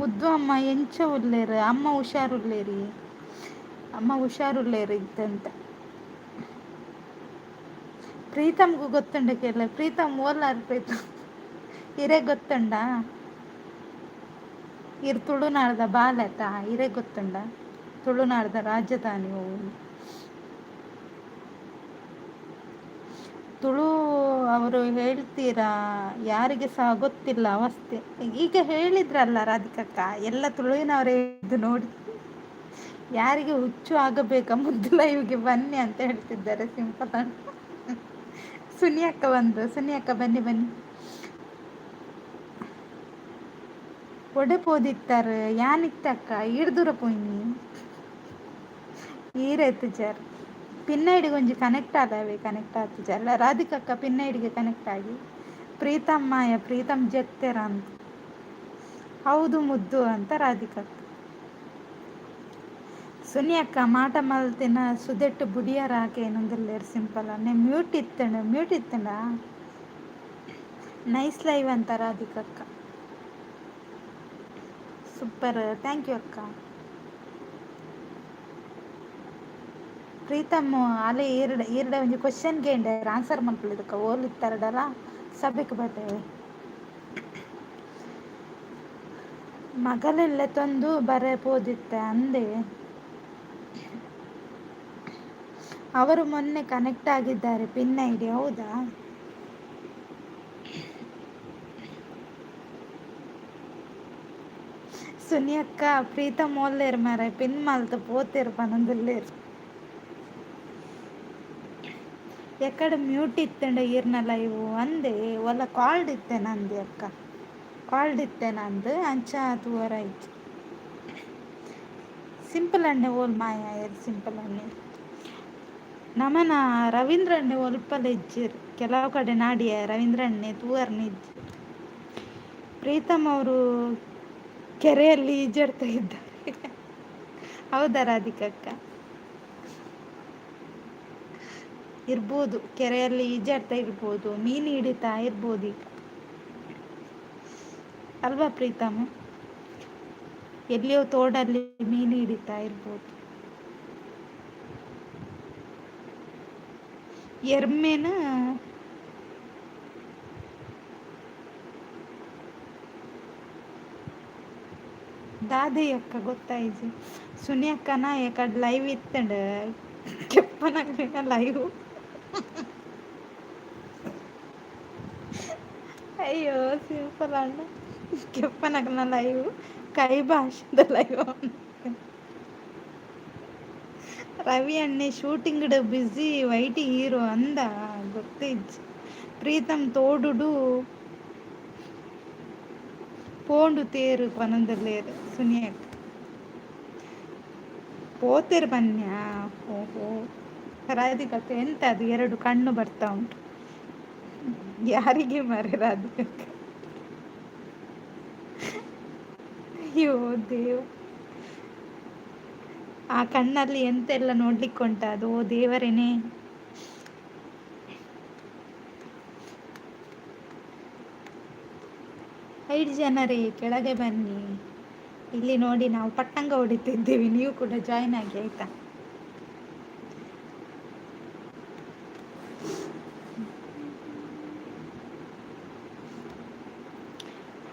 ಮುದ್ದು ಅಮ್ಮ ಎಂಚ ಉಲ್ಲೇರು? ಅಮ್ಮ ಹುಷಾರುಲ್ಲೇರಿ, ಅಮ್ಮ ಹುಷಾರುಲ್ಲೇರು ಇದ್ದಂತ. ಪ್ರೀತಮ್ಗೂ ಗೊತ್ತುಂಡ ಕೇಳ. ಪ್ರೀತಮ್ ಓಲಾರ್? ಪ್ರೀತಮ್ ಇರೇ ಗೊತ್ತುಂಡ? ಇರ್ ತುಳುನಾಡ್ದ ಬಾಲೆತ, ಇರೇ ಗೊತ್ತುಂಡ ತುಳುನಾಡ್ದ ರಾಜಧಾನಿ ಒವು? ತುಳು ಅವರು ಹೇಳ್ತೀರಾ? ಯಾರಿಗೆ ಸಹ ಗೊತ್ತಿಲ್ಲ ಅವಸ್ಥೆ. ಈಗ ಹೇಳಿದ್ರಲ್ಲ ರಾಧಿಕಕ್ಕ, ಎಲ್ಲ ತುಳುವಿನವರೇ ಇದ್ದು ನೋಡಿ. ಯಾರಿಗೆ ಹುಚ್ಚು ಆಗಬೇಕಾ ಮುದ್ದು ಲೈವ್ಗೆ ಬನ್ನಿ ಅಂತ ಹೇಳ್ತಿದ್ದಾರೆ ಸಿಂಪಲ್. ಸುನಿ ಅಕ್ಕ ಬಂದ್ರು. ಸುನಿ ಅಕ್ಕ ಬನ್ನಿ ಬನ್ನಿ. ಒಡೆ ಪೋದಿತ್ತಾರೆ ಯಾನಿತ್ತಕ್ಕ ಈಡ್ದೂರ ಪೋಯಿನಿ ಈರೈತು ಪಿನ್ ಐಡಿಗೆ ಒಂಜಿ ಕನೆಕ್ಟ್ ಆದವೆ, ಕನೆಕ್ಟ್ ಆತುಜಾರ್ ರಾಧಿಕಕ್ಕ. ಪಿನ್ ಐಡಿಗೆ ಕನೆಕ್ಟ್ ಆಗಿ. ಪ್ರೀತಮ್ಮಾಯ ಪ್ರೀತಮ್ ಜೆತ್ತೆರ ಅಂತ. ಹೌದು ಮುದ್ದು ಅಂತ ರಾಧಿಕಕ್ಕ. ಸುನಿ ಅಕ್ಕ ಮಾಟ ಮಲ್ತಿನ ಸುದೆಟ್ಟು ಬುಡಿಯರ ಏನೊಂದುಲ್ಲೇರು ಸಿಂಪಲ್. ನೆ ಮ್ಯೂಟ್ ಇತ್ತಂಡ, ಮ್ಯೂಟ್ ಇತ್ತಂಡ. ನೈಸ್ ಲೈವ್ ಅಂತ ರಾಧಿಕಕ್ಕ. ಸೂಪರ್, thank you ಅಕ್ಕ. ಪ್ರೀತಮ್ ಅಲೆ ಈರ್ಡ ಈರ್ಡ ಒಂಜಿ ಕ್ವಶನ್ ಕೇಂಡೆ, ಆನ್ಸರ್ ಮಲ್ಪುಲಿದಕ್ಕ. ಓಲ್ ಇತ್ತಾರಡಲ ಸಭೆಕ್ ಬರ್ತೇವೆ. ಮಗಲೆಲ್ಲ ತಂದು ಬರೆ ಪೋದಿತ್ತೆ ಅಂದೆ. ಅವರು ಮೊನ್ನೆ ಕನೆಕ್ಟ್ ಆಗಿದ್ದಾರೆ ಪಿನ್ ಐಡಿ. ಹೌದಾ? ಸುನಿ ಅಕ್ಕ, ಪ್ರೀತಮ್ ಓಲ್ಲೇರ್ ಮಾರೆ? ಪಿನ್ ಮಲ್ತ್ ಪೋತೆರ್ ಪನೊಂದುಲ್ಲೇರ್. ಎಕ್ಕಡ ಮ್ಯೂಟ್ ಇತ್ತಂಡ ಈರ್ನ ಲೈವ್ ಅಂದೆ. ಒಲ್ಲ ಕಾಲ್ಡ್ ಇತ್ತೆ ನಂದು ಅಕ್ಕ, ಕಾಲ್ಡ್ ಇತ್ತೆ ನಂದು, ಅಂಚ ತೂವರ ಆಯ್ತು. ಸಿಂಪಲ್ ಅಣ್ಣೆ ಓಲ್ ಮಾಯ ಸಿಂಪಲ್ ಅಣ್ಣೆ? ನಮನ ರವೀಂದ್ರ ಅಣ್ಣೆ ಒಲ್ಪಲ ಇಜ್ಜಿರ್. ಕೆಲವು ಕಡೆ ನಾಡಿಯ ರವೀಂದ್ರ ಅಣ್ಣೆ ತೂವರ್ನ ಇಜ್ಜಿ. ಪ್ರೀತಮ್ ಅವರು ಕೆರೆಯಲ್ಲಿ ಈಜಾಡ್ತಾ ಇದ್ದಾರೆ. ಹೌದಾ ರಾಧಿಕಕ್ಕ? ಇರ್ಬೋದು, ಕೆರೆಯಲ್ಲಿ ಈಜಾಡ್ತಾ ಇರ್ಬೋದು, ಮೀನು ಹಿಡಿತಾ ಇರ್ಬೋದು ಈಗ ಅಲ್ವಾ ಪ್ರೀತಮ್? ಎಲ್ಲಿಯೋ ತೋಡಲ್ಲಿ ಮೀನು ಹಿಡಿತಾ ಇರ್ಬೋದು. ಎರ್ಮೆನ ದಾದೆಯಕ್ಕ ಗೊತ್ತಾಯ್ತು. ಸುನಿ ಅಕ್ಕನ ಎಕಡ್ ಲೈವ್ ಇತ್ತಂಡ ಕೆಪ್ಪನ ಲೈವ್. ಅಯ್ಯೋ ಸಿಂಪಲ್ ಅಣ್ಣ, ಕೆಪ್ಪನಗನ ಲೈವ್ ಕೈ ಭಾಷೆದ ಲೈವ್. ರವಿ ಅಣ್ಣೆ ಶೂಟಿಂಗ್ ಬ್ಯುಸಿ ವೈಟಿ ಹೀರೋ ಅಂದ ಗೊತ್ತಿಜ್ಜಿ. ಪ್ರೀತಮ್ ತೋಡುಡು ಪೋಂಡು ತೇರು ಪನೊಂದುಲ್ಲೇರು ಸುನಿಯಕ್ಕ. ಪೋತೆರ್ ಪನ್ಯ. ಓಹೋ ರಾಧಿಕಕ್ಕ, ಎಂತ ಅದು ಎರಡು ಕಣ್ಣು ಬರ್ತಾ ಉಂಟು ಯಾರಿಗೆ ಮರೆ ರಾಧಿಕಕ್ಕ? ಅಯ್ಯೋ ದೇವ. ಆ ಕಣ್ಣಲ್ಲಿ ಎಂತೆಲ್ಲ ನೋಡ್ಲಿಕ್ಕೆ ಉಂಟ ಅದು ದೇವರೇನೇ. ಐದು ಜನರೇ ಕೆಳಗೆ ಬನ್ನಿ. ಇಲ್ಲಿ ನೋಡಿ ನಾವು ಪಟ್ಟಂಗ ಹೊಡಿತಿದ್ದೀವಿ, ನೀವು ಕೂಡ ಜಾಯಿನ್ ಆಗಿ ಆಯ್ತಾ.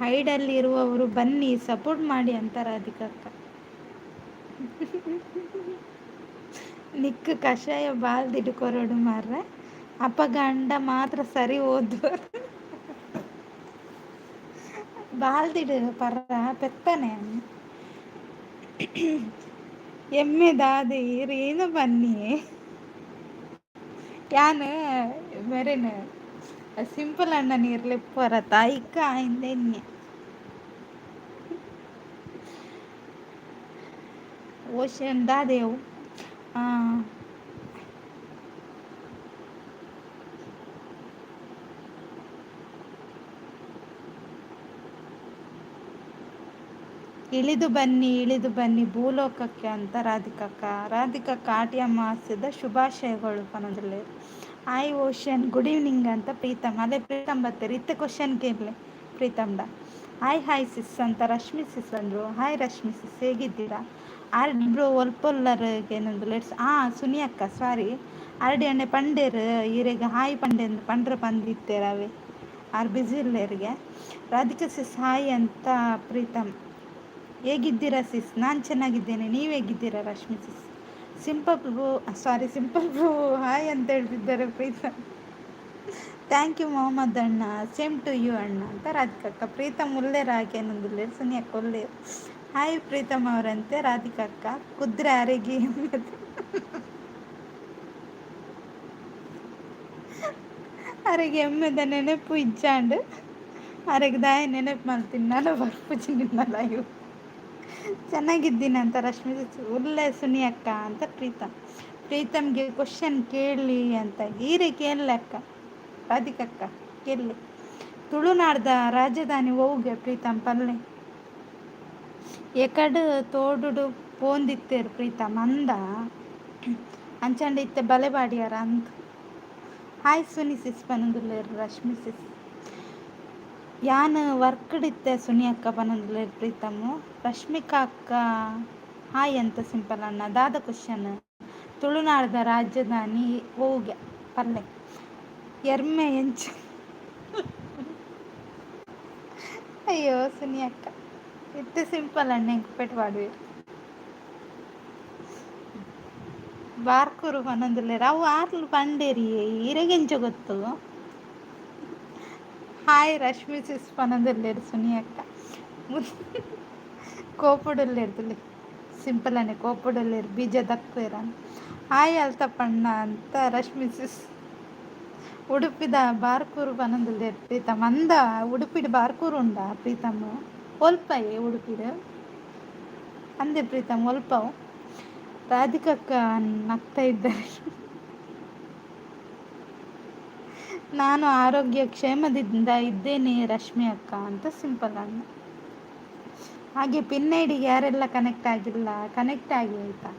ಹೈಡಲ್ಲಿ ಇರುವವರು ಬನ್ನಿ ಸಪೋರ್ಟ್ ಮಾಡಿ ಅಂತ ರಾಧಿಕಕ್ಕ. ನಿಕ್ ಕಷಾಯ ಬಾಲ್ದಿಡು ಕೊರಡು ಮಾರ್ರೆ, ಅಪಗಂಡ ಮಾತ್ರ ಸರಿ ಓದು ಬಾಲ್ದಿಡು ಪರ ಪೆತ್ತನೆ ಎಮ್ಮೆ ದಾದೆ ಈರೇನು ಬನ್ನಿ. ಯಾನ್ ಮೆರೆನ್ ಸಿಂಪಲ್ ಅಣ್ಣ ನೀರ್ಲೆಪ್ಪರ ತಾಯಿಕ್ಕ ಆಯಿಂದೆ. ಓಷನ್ ದಾದೆವು ಇಳಿದು ಬನ್ನಿ ಇಳಿದು ಬನ್ನಿ ಭೂಲೋಕಕ್ಕೆ ಅಂತ ರಾಧಿಕಕ್ಕ. ರಾಧಿಕಕ್ಕ ಆಟಿ ಅಮಾವಾಸ್ಯದ ಶುಭಾಶಯಗಳು ಪನೊಂದುಲ್ಲೆರ್. ಹಾಯ್ ಓಷನ್ ಗುಡ್ ಈವ್ನಿಂಗ್ ಅಂತ ಪ್ರೀತಮ್. ಅದೇ ಪ್ರೀತಮ್ ಬತ್ತೆರ್ ಇತ್ತೆ ಕ್ವಶನ್ ಕೇನ್ಲೆ ಪ್ರೀತಮ್ಡ. ಹಾಯ್ ಹಾಯ್ ಸಿಸ್ ಅಂತ ರಶ್ಮಿ ಸಿಸ್ ಅಂದರು. ಹಾಯ್ ರಶ್ಮಿ ಸಿಸ್, ಹೇಗಿದ್ದೀರಾ? ಆರ್ ಬ್ರೋ ಒಲ್ಪೊಲ್ಲರ್ ಏನೊಂದು let's. ಸುನಿ ಅಕ್ಕ ಸಾರಿ, ಆರ್ಡಿ ಅಣ್ಣೆ ಪಂಡೇರ್ ಈರೆಗ್ ಹಾಯ್ ಪಂಡೆ ಪಂಡ್ರ ಪಂದಿತ್ತೇರ್ ಅವೆ are busy ಇಲ್ಲೇರಿಗೆ. Radhika Sis hi ಅಂತ ಪ್ರೀತಮ್. ಹೇಗಿದ್ದೀರಾ ಸಿಸ್? ನಾನು ಚೆನ್ನಾಗಿದ್ದೇನೆ, ನೀವು ಹೇಗಿದ್ದೀರಾ Rashmi sis? Simple bro, sorry simple bro hi ಅಂತ ಹೇಳ್ತಿದ್ದಾರೆ ಪ್ರೀತಮ್. Thank you Mohammed ಅಣ್ಣ, ಸೇಮ್ ಟು you ಅಣ್ಣ ಅಂತ ರಾಧಿಕಕ್ಕ. ಪ್ರೀತಮ್ ಉಲ್ಲೇರ್ ಹಾಗೇನೊಂದುಲ್ಲೇರ್, ಸುನಿ ಅಕ್ಕ ಉಲ್ಲೇರ್. ಹಾಯ್ ಪ್ರೀತಮ್ ಅವರಂತೆ ರಾಧಿಕಕ್ಕ. ಕುದ್ರೆ ಅರೆಗೆ ಅರೆಗೆ ಎಮ್ಮೆದ ನೆನಪು ಇಜ್ಜಾಂಡ್ ಅರೆಗೆ ದಾಯ ನೆನಪು ಮಲ್ತಿನಿ ನಾನು ಬರ್ಪುಜಿ ನಿನ್ನ ಲೈವ್. ಚೆನ್ನಾಗಿದ್ದೀನಿ ಅಂತ ರಶ್ಮಿ. ಉಲ್ಲೆ ಸುನಿ ಅಕ್ಕ ಅಂತ ಪ್ರೀತಮ್. ಪ್ರೀತಮ್ಗೆ ಕ್ವಶನ್ ಕೇಳಿ ಅಂತ ಈರೆ ಕೇಳಲೆ ಅಕ್ಕ, ರಾಧಿಕಕ್ಕ ಕೇಳಲಿ. ತುಳುನಾಡ್ದ ರಾಜಧಾನಿ ಒವ್ಗೆ ಪ್ರೀತಮ್ ಪಲ್ಲೆ? ಎಕಡ್ ತೋಡುಡು ಪೋಂದಿತ್ತೇರು ಪ್ರೀತಮ್ ಅಂದ ಅಂಚಂಡ ಇತ್ತೆ ಬಲೆ ಬಾಡಿಯಾರ ಅಂದ್. ಹಾಯ್ ಸುನಿ ಸಿಸ್ ಪನೊಂದುಲ್ಲೆರ್ ರಶ್ಮಿ ಸಿಸ್. ಯಾನ್ ವರ್ಕ್ಡ್ ಇತ್ತೆ ಸುನಿ ಅಕ್ಕ ಪನೊಂದುಲ್ಲೆರ್ ಪ್ರೀತಮ್ಮು. ರಶ್ಮಿಕಾ ಅಕ್ಕ ಹಾಯ್ ಅಂತ ಸಿಂಪಲ್ ಅಣ್ಣ. ದಾದ ಕ್ವಶನ್? ತುಳುನಾಡ್ದ ರಾಜಧಾನಿ ಒವ್ಗೆ ಪಲ್ಲೆ? ಎರ್ಮೆ ಎಂಚ? ಅಯ್ಯೋ ಸುನಿ ಅಕ್ಕ ಇತ್ತೆ ಸಿಂಪಲ್ ಅಣ್ಣ ಎಂಕ್ ಪೆಟ್ ಪಾಡುವೆರ್. ಬಾರ್ಕೂರು ಪನೊಂದುಲ್ಲೆರ್ ಅವು ಆರ್ಲು ಪಂಡೇರಿಯೇ ಈರೆಗ್ ಎಂಚ ಗೊತ್ತು? ಹಾಯ್ ರಶ್ಮಿ ಸಿಸ್ ಪನೊಂದುಲ್ಲೆರ್ ಸುನಿ ಅಕ್ಕ. ಕೋಪುಡುಲ್ಲೆರ್ ತೂಲೆ ಸಿಂಪಲ್ ಅಣ್ಣೆ ಕೋಪುಡುಲ್ಲೆರ್ ಬೀಜ ದಕ್ಕುವೆರ್ ಹಾಯ್ ಅಲ್ತಪ್ಪಣ್ಣ ಅಂತ ರಶ್ಮಿ ಸಿಸ್. ಉಡುಪಿದ ಬಾರ್ಕೂರು ಪನೊಂದುಲ್ಲೆರ್ ಪ್ರೀತಮ್. ಅಂದ ಉಡುಪಿಡ್ ಬಾರ್ಕೂರು ಉಂಡಾ ಪ್ರೀತಮ್? ಒಲ್ಪಯೆ ಉಡುಪಿಡ್? ಅಂದೆ ಪ್ರೀತಮ್ ಒಲ್ಪವು? ರಾಧಿಕಕ್ಕ ನಗ್ತಾ ಇದ್ದಾರೆ. ನಾನು ಆರೋಗ್ಯ ಕ್ಷೇಮದಿಂದ ಇದ್ದೇನೆ ರಶ್ಮಿ ಅಕ್ಕ ಅಂತ ಸಿಂಪಲ್ ಅಣ್ಣ. ಹಾಗೆ ಪಿನ್ ಐಡಿಗೆ ಯಾರೆಲ್ಲ ಕನೆಕ್ಟ್ ಆಗಿಲ್ಲ ಕನೆಕ್ಟ್ ಆಗಿ ಆಯ್ತಾ.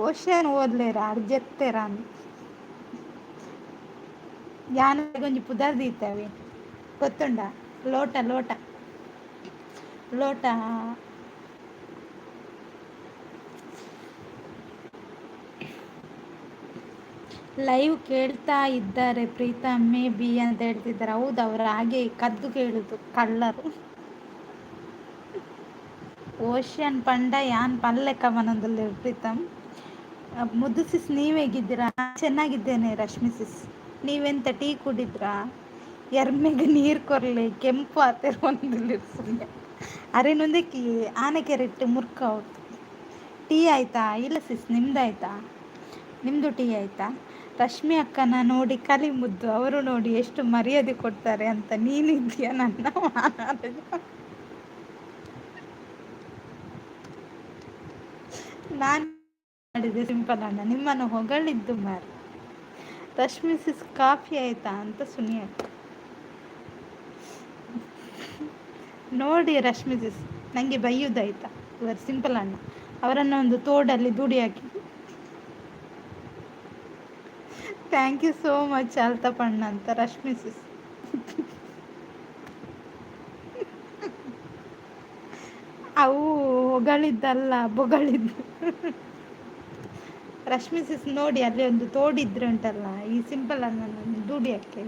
ಓಷನ್ ಓದ್ಲೇರ ಅರ್ಜೆತ್ತೆರ ಯಾನ್ ಒಂಜಿ ಪುದರ್ ದೀತವೆ ಗೊತ್ತುಂಡ? ಲೋಟ ಲೋಟ ಲೋಟ ಲೈವ್ ಕೇಳ್ತಾ ಇದ್ದಾರೆ ಪ್ರೀತಮ್ ಮೇ ಬಿ ಅಂತ ಹೇಳ್ತಿದ್ದಾರೆ. ಹೌದು, ಅವರು ಹಾಗೆ ಕದ್ದು ಕೇಳುದು ಕಳ್ಳರು. ಓಷನ್ ಪಂಡ ಯಾನ್ ಪಲ್ಲೆಕ್ಕ ಪನೊಂದುಲ್ಲೆರ್ ಪ್ರೀತಮ್. ಮುದ್ದು ಸಿಸ್ ನೀವು ಹೇಗಿದ್ದೀರಾ? ಚೆನ್ನಾಗಿದ್ದೇನೆ ರಶ್ಮಿ ಸಿಸ್. ನೀವೆಂತ ಟೀ ಕುಡಿದ್ರಾ? ಎರ್ಮೆಗ್ ನೀರು ಕೊರ್ಲೆ ಕೆಂಪು ಆತೆರ್ ಪನೊಂದುಲ್ಲೆರ್ ಸುಮ್ನೆ. ಅರೆನೊಂದೆಕಿ ಆನೆಕೆರೆಟ್ ಮುರ್ಕ ಅವತ್ತು. ಟೀ ಆಯ್ತಾ? ಇಲ್ಲ ಸಿಸ್, ನಿಮ್ದಾಯ್ತಾ? ನಿಮ್ಮದು ಟೀ ಆಯ್ತಾ? ರಶ್ಮಿ ಅಕ್ಕನ ನೋಡಿ ಕಲಿ ಮುದ್ದು, ಅವರು ನೋಡಿ ಎಷ್ಟು ಮರ್ಯಾದೆ ಕೊಡ್ತಾರೆ ಅಂತ ನೀನಿದ್ದೀಯ ನನ್ನ ನಾನು ಮಾಡಿದೆ ಸಿಂಪಲ್ ಅಣ್ಣ, ನಿಮ್ಮನ್ನು ಹೊಗಳಿದ್ದು ಮಾರ್. ರಶ್ಮಿ ಸಿಸ್ ಕಾಫಿ ಆಯ್ತಾ ಅಂತ ಸುನಿ ಅಕ್ಕ. ನೋಡಿ ರಶ್ಮಿ ಸಿಸ್ ನನಗೆ ಬೈಯುವುದಾಯ್ತಾ ಇವರು ಸಿಂಪಲ್ ಅಣ್ಣ. ಅವರನ್ನು ಒಂದು ತೋಡಲ್ಲಿ ದುಡಿ hockey. Thank you so much ಅಲ್ತಪಣ್ಣ ಅಂತ ರಶ್ಮಿ ಸಿಸ್. ಅವು ಹೊಗಳಿದ್ದಲ್ಲ, ಬೊಗಳಿದ್ದು. ರಶ್ಮಿ ಸಿಸ್ ನೋಡಿ, ಅಲ್ಲಿ ಒಂದು ತೋಡಿದ್ರೆ ಉಂಟಲ್ಲ, ಈ ಸಿಂಪಲ್ ಅನ್ನ ದುಡಿ ಹಾಕಿ.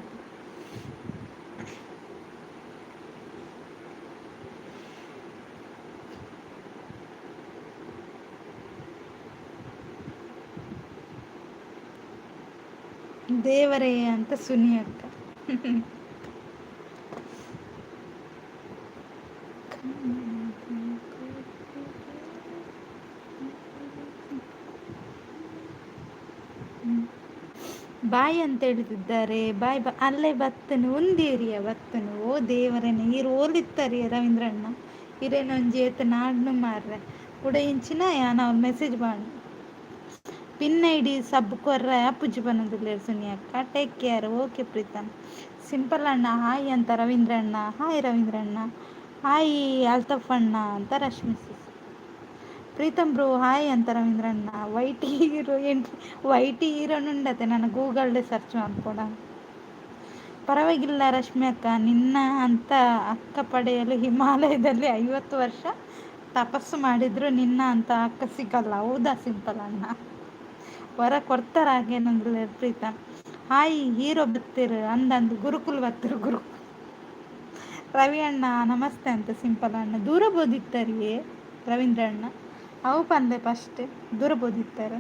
ದೇವರೇ ಅಂತ ಸುನಿ ಅಕ್ಕ. ಬಾಯ್ ಅಂತ ಹೇಳ್ತಿದ್ದಾರೆ. ಬಾಯ್ ಬಾ, ಅಲ್ಲೇ ಬತ್ತನು ಒಂದೇರಿಯ ಬತ್ತನು. ಓ ದೇವರೇ, ಈರು ಓಲಿತ್ತರಿ ರವೀಂದ್ರಣ್ಣ, ಇರೇನೊಂಜಿ ಏತ್ ನಾಡ್ನು ಮಾರ್ರೆ ಕುಡ ಇಂಚಿನ ಯಾನ್ ಅವ್ರು ಮೆಸೇಜ್ ಬಾಣು ಪಿನ್ ಐಡಿ ಸಬ್ ಕೊರ್ರ ಪುಜ್ಜಿ ಪನೊಂದುಲ್ಲೆರ್ ಸುನಿ ಅಕ್ಕ. Take care. Okay Preetham. Simple ಅಣ್ಣ ಹಾಯ್ ಅಂತ ರವೀಂದ್ರಣ್ಣ. ಹಾಯ್ ರವೀಂದ್ರಣ್ಣ. ಹಾಯ್ ಅಲ್ತಫ್ ಅಣ್ಣ ಅಂತ Rashmi sis. Preetham bro hi ಅಂತ ರವೀಂದ್ರಣ್ಣ. ವೈಟ್ ಹೀರೋ ಎಂಟ್ರಿ, ವೈಟ್ ಹೀರೋನುಂಡತೆ ನಾನು ಗೂಗಲ್ ಸರ್ಚ್ ಮಾಡ್ಕೊಡ. ಪರವಾಗಿಲ್ಲ ರಶ್ಮಿ ಅಕ್ಕ, ನಿನ್ನ ಅಂತ ಅಕ್ಕ ಪಡೆಯಲು ಹಿಮಾಲಯದಲ್ಲಿ 50 ವರ್ಷ ತಪಸ್ಸು ಮಾಡಿದ್ರು ನಿನ್ನ ಅಂತ ಅಕ್ಕ ಸಿಗಲ್ಲ. ಹೌದಾ ಸಿಂಪಲ್ ಅಣ್ಣ? ವರ ಕೊಡ್ತಾರ ಹಾಗೇನಂದ್ರೆ ಪ್ರೀತಮ್. ಹಾಯ್ ಹೀರೋ ಬತ್ತಿರು ಅಂದಂದು ಗುರುಕುಲ್ ಬತ್ತಿರು ಗುರುಕುಲ್. ರವಿ ಅಣ್ಣ ನಮಸ್ತೆ ಅಂತ ಸಿಂಪಲ್ ಅಣ್ಣ. ದೂರ ಬೋದಿತ್ತರಿ ರವೀಂದ್ರ ಅಣ್ಣ, ಅವು ಪಂದೆ ಫಸ್ಟ್ ದೂರ ಬೋದಿತ್ತಾರೆ.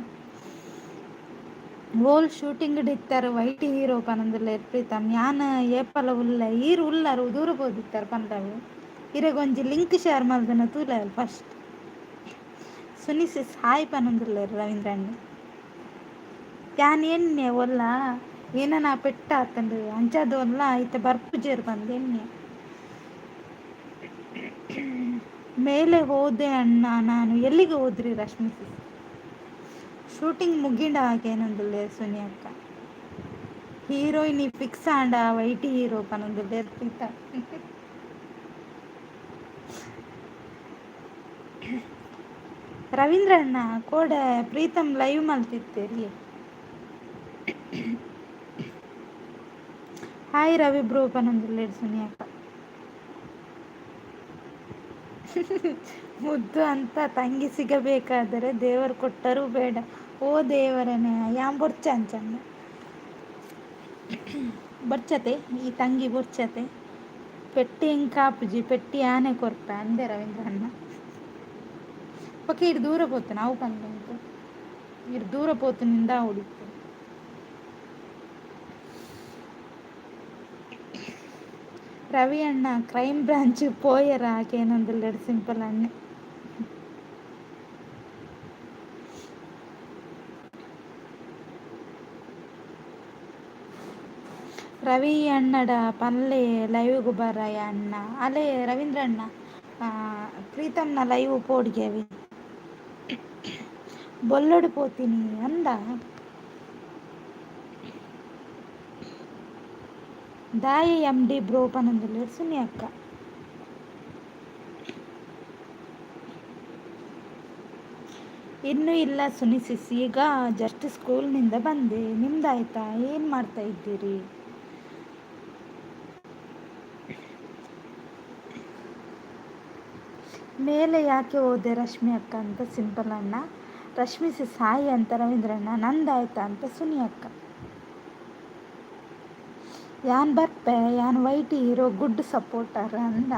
ಓಲ್ ಶೂಟಿಂಗ್ ಇತ್ತಾರೆ ವೈಟ್ ಹೀರೋ ಪನಂದುಲ್ಲೆರ್ ಪ್ರೀತಮ್. ಯಾನ್ ಏಪಲ ಉಲ್ಲ ಈರ್ ಉಲ್ಲರು ದೂರ ಬೋದಿತ್ತಾರೆ ಪಂಡವು. ಇರೆಗೊಂಜಿ ಲಿಂಕ್ ಶೇರ್ ಮಲ್ದನ ತೂಲ ಫಸ್ಟ್. ಸುನಿ ಸಿಸ್ ಹಾಯ್ ಪನೊಂದುಲ್ಲೆರ್ ರವೀಂದ್ರ ಅಣ್ಣ. ಯಾನ್ ಎಣ್ಣೆ ಒಲ್ಲ ಏನನ ಪೆಟ್ಟ ಆತಂಡು ಅಂಚಾದ ಒಲ್ಲ ಐತೆ ಬರ್ಪುಜೆರ್ ಪಂದ್ ಎಣ್ಣೆ. ಮೇಲೆ ಹೋದೆ ಅಣ್ಣ ನಾನು. ಎಲ್ಲಿಗೆ ಹೋದ್ರಿ ರಶ್ಮಿ ಸಿಸ್? ಶೂಟಿಂಗ್ ಮುಗಿಂಡ ಹಾಗೇನೊಂದುಲ್ಲೆರ್ ಸುನಿ ಅಕ್ಕ. ಹೀರೋಯಿನ್ ಫಿಕ್ಸ್ ಆಂಡ ವೈಟ್ ಹೀರೋ ಪನೊಂದುಲ್ಲೆರ್ ಪ್ರೀತಾ. ರವೀಂದ್ರ ಅಣ್ಣ ಕೋಡೆ ಪ್ರೀತಮ್ ಲೈವ್ ಮಲ್ತಿತ್ತೇರಿ. ಹಾಯ್ ರವಿ ಬ್ರೋ ಪನೊಂದುಲ್ಲೆರ್ ಸುನಿ ಅಕ್ಕ. ಮುದ್ದು ಅಂತ ತಂಗಿ ಸಿಗಬೇಕಾದರೆ ದೇವರು ಕೊಟ್ಟರೂ ಬೇಡ. ಓ ದೇವರನೇ, ಯಾನ್ ಬೊರ್ಚ ಅಂಚಂಡ ಬೊರ್ಚತೆ ಈ ತಂಗಿ ಬೊರ್ಚತೆ. ಪೆಟ್ಟಿ ಎಂಕಾಪುಜಿ, ಪೆಟ್ಟಿ ಆನೆ ಕೊರ್ಪೆ ಅಂದೆ ರವೀಂದ್ರ ಅಣ್ಣ. ಓಕೆ ಇರ್ ದೂರ ಪೋತು ಅವು ಪಂದುಂಟು. ಇರ್ ದೂರ ಪೋತುನಿಂದ ಉಡಿಪು. ರವಿ ಅಣ್ಣ ಕ್ರೈಮ್ ಬ್ರಾಂಚ್ ಪೋಯರ ಹಾಗೇನೊಂದುಲ್ಲೆರ್ ಸಿಂಪಲ್ ಅಣ್ಣೆ. ರವಿ ಅಣ್ಣಡ ಪನ್ಲೆ ಲೈವ್ಗ್ ಬರಯ ಅಣ್ಣ. ಅಲೆ ರವೀಂದ್ರ ಅಣ್ಣ ಪ್ರೀತಮ್ನ ಲೈವ್ ಪೋಡಿಗೆವಿ ಬೊಲ್ಲೊಡು ಪೋತೀನಿ ಅಂದ. ದಾಯೆ ಎಮ್ ಡಿ ಬ್ರೋ ಪನೊಂದುಲ್ಲೆರ್ ಸುನಿ ಅಕ್ಕ. ಇನ್ನೂ ಇಲ್ಲ ಸುನಿ ಸಿಸ್, ಈಗ ಜಸ್ಟ್ ಸ್ಕೂಲ್ನಿಂದ ಬಂದೆ. ನಿಮ್ದಾಯ್ತಾ? ಏನು ಮಾಡ್ತಾ ಇದ್ದೀರಿ? ಮೇಲೆ ಯಾಕೆ ಹೋದೆ ರಶ್ಮಿ ಅಕ್ಕ ಅಂತ ಸಿಂಪಲ್ ಅಣ್ಣ. ರಶ್ಮಿ ಸಿಸ್ ಹಾಯ್ ಅಂತ ರವೀಂದ್ರಣ್ಣ. ನಂದಾಯ್ತಾ ಅಂತ ಸುನಿ ಅಕ್ಕ. ಯಾನ್ ಬರ್ಪೆ, ಯಾನ್ ವೈಟ್ ಹೀರೋ ಗುಡ್ ಸಪೋರ್ಟರ್ ಅಂದ.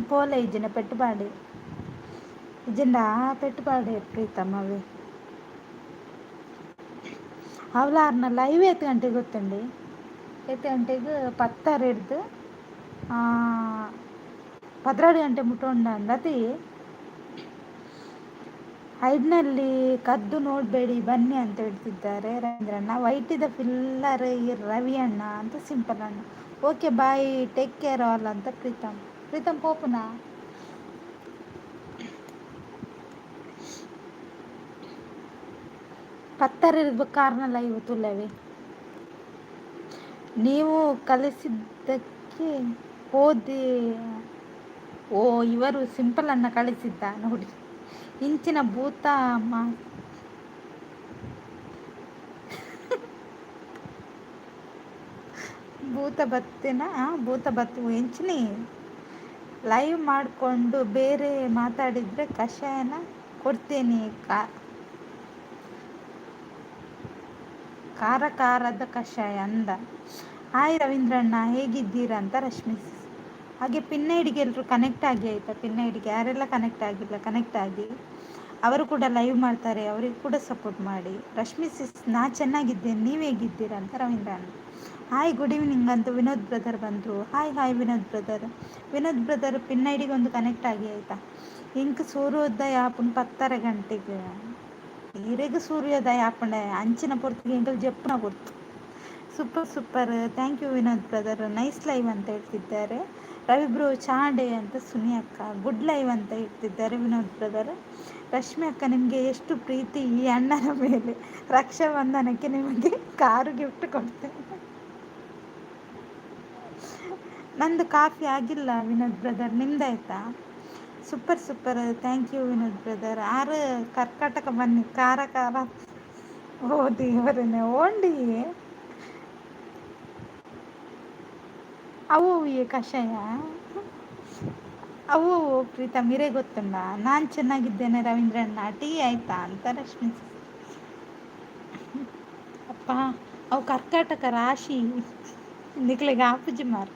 ಪೋಲೆ ಇಜ್ಜಿನ ಪೆಟ್ಟುಪಾಡಿ ಇಜ್ಜಿಂಡ ಪೆಟ್ಟುಪಾಡೆ ಪ್ರೀತಮ್ ಅವೇ. ಅವಲಾರ್ನ ಲೈವ್ ಏತ್ ಗಂಟೆಗೆ ಗೊತ್ತುಂಡಿ? ಏತ್ ಗಂಟೆಗೆ ಪತ್ತರ ಹಿಡ್ದು 12 ಗಂಟೆ ಮುಟ್ಟ ಉಂಡ ಅಂದತಿ. ಹೈಡ್ನಲ್ಲಿ ಕದ್ದು ನೋಡಬೇಡಿ ಬನ್ನಿ ಅಂತ ಹೇಳ್ತಿದ್ದಾರೆ ರವೀಂದ್ರಣ್ಣ. ವೈಟಿದ ಫಿಲ್ಲರ್ ಈ ರವಿ ಅಣ್ಣ ಅಂತ ಸಿಂಪಲ್ ಅಣ್ಣ. Okay bye, take care all ಅಂತ ಪ್ರೀತಮ್. ಪ್ರೀತಮ್ ಪೋಪುನಾ? ಪತ್ತರ ಕಾರ್ನ ಲೈವ್ ತುಲ್ಲವೆ. ನೀವು ಕಲಿಸಿದ್ದಕ್ಕೆ ಹೋದೆ. ಓ ಇವರು ಸಿಂಪಲ್ ಅನ್ನ ಕಳಿಸಿದ್ದ ನೋಡಿ. ಇಂಚಿನ ಭೂತ ಮಾ ಭೂತ ಬತ್ತಿನ ಭೂತ ಬತ್ತು ಎಂಚಿನಿ ಲೈವ್ ಮಾಡಿಕೊಂಡು ಬೇರೆ ಮಾತಾಡಿದರೆ ಕಷಾಯನ ಕೊಡ್ತೇನೆ, ಖಾರ ಖಾರದ ಕಷಾಯ ಅಂದ. ಹಾಯ್ ರವೀಂದ್ರಣ್ಣ, ಹೇಗಿದ್ದೀರಾ ಅಂತ ರಶ್ಮಿ. ಹಾಗೆ ಪಿನ್ ಐಡಿಗೆ ಎಲ್ಲರೂ ಕನೆಕ್ಟ್ ಆಗಿ ಆಯಿತಾ? ಪಿನ್ ಐಡಿಗೆ ಯಾರೆಲ್ಲ ಕನೆಕ್ಟ್ ಆಗಿಲ್ಲ ಕನೆಕ್ಟ್ ಆಗಿ, ಅವರು ಕೂಡ ಲೈವ್ ಮಾಡ್ತಾರೆ, ಅವರಿಗೆ ಕೂಡ ಸಪೋರ್ಟ್ ಮಾಡಿ. ರಶ್ಮಿ ಸಿಸ್, ನಾ ಚೆನ್ನಾಗಿದ್ದೇನೆ, ನೀವು ಹೇಗಿದ್ದೀರಾ ಅಂತ ರವೀಂದ್ರಣ್ಣ. ಹಾಯ್ ಗುಡ್ ಈವ್ನಿಂಗ್ ಅಂತ ವಿನೋದ್ ಬ್ರದರ್ ಬಂದರು. Hi hi Vinod brother. Vinod brother pin ಐಡಿಗೆ ಒಂದು ಕನೆಕ್ಟ್ ಆಗಿ ಆಯಿತಾ? ಇಂಕ್ ಸೂರ್ಯೋದಯ ಆಪುನ್ 10:30 ಗಂಟೆಗೆ ಈರೆಗ್ ಸೂರ್ಯೋದಯ ಆಪುಂಡೆ ಅಂಚಿನ ಪೊರ್ತುಗೆ ಎಂಕಲ್ ಜಪ್ಪುನ ಪೊರ್ತು. Super super, thank you Vinod brother, nice live ಅಂತ ಹೇಳ್ತಿದ್ದಾರೆ. ರವಿ ಬ್ರೋ ಚಾಂಡೆ ಅಂತ ಸುನಿ ಅಕ್ಕ, ಗುಡ್ ಲೈವ್ ಅಂತ ಹೇಳ್ತಿದ್ದಾರೆ ವಿನೋದ್ ಬ್ರದರ್. ರಶ್ಮಿ ಅಕ್ಕ ನಿಮಗೆ ಎಷ್ಟು ಪ್ರೀತಿ ಈ ಅಣ್ಣನ ಮೇಲೆ, ರಕ್ಷಾಬಂಧನಕ್ಕೆ ನಿಮಗೆ ಕಾರು ಗಿಫ್ಟ್ ಕೊಡ್ತೇನೆ. ನಂದು ಕಾಫಿ ಆಗಿಲ್ಲ ವಿನೋದ್ ಬ್ರದರ್, ನಿಮ್ದಾಯ್ತಾ? Super super, thank you Vinod brother. ಆರು ಕರ್ಕಾಟಕ ಬನ್ನಿ, ಖಾರ ಖಾರ. ಓ ದೇವರನ್ನೇ ಓಂಡಿ ಅವು ಕಷಾಯ ಅವು ಪ್ರೀತಾ ಮಿರೆ ಗೊತ್ತುಂಡ. ನಾನು ಚೆನ್ನಾಗಿದ್ದೇನೆ ರವೀಂದ್ರಣ್ಣ, ಟೀ ಆಯ್ತಾ ಅಂತ ರಶ್ಮಿ. ಅಪ್ಪ ಅವು ಕರ್ಕಾಟಕ ರಾಶಿ ನಿಕ್ಲೆಗ್ ಆಪುಜಿ ಮಾರ್,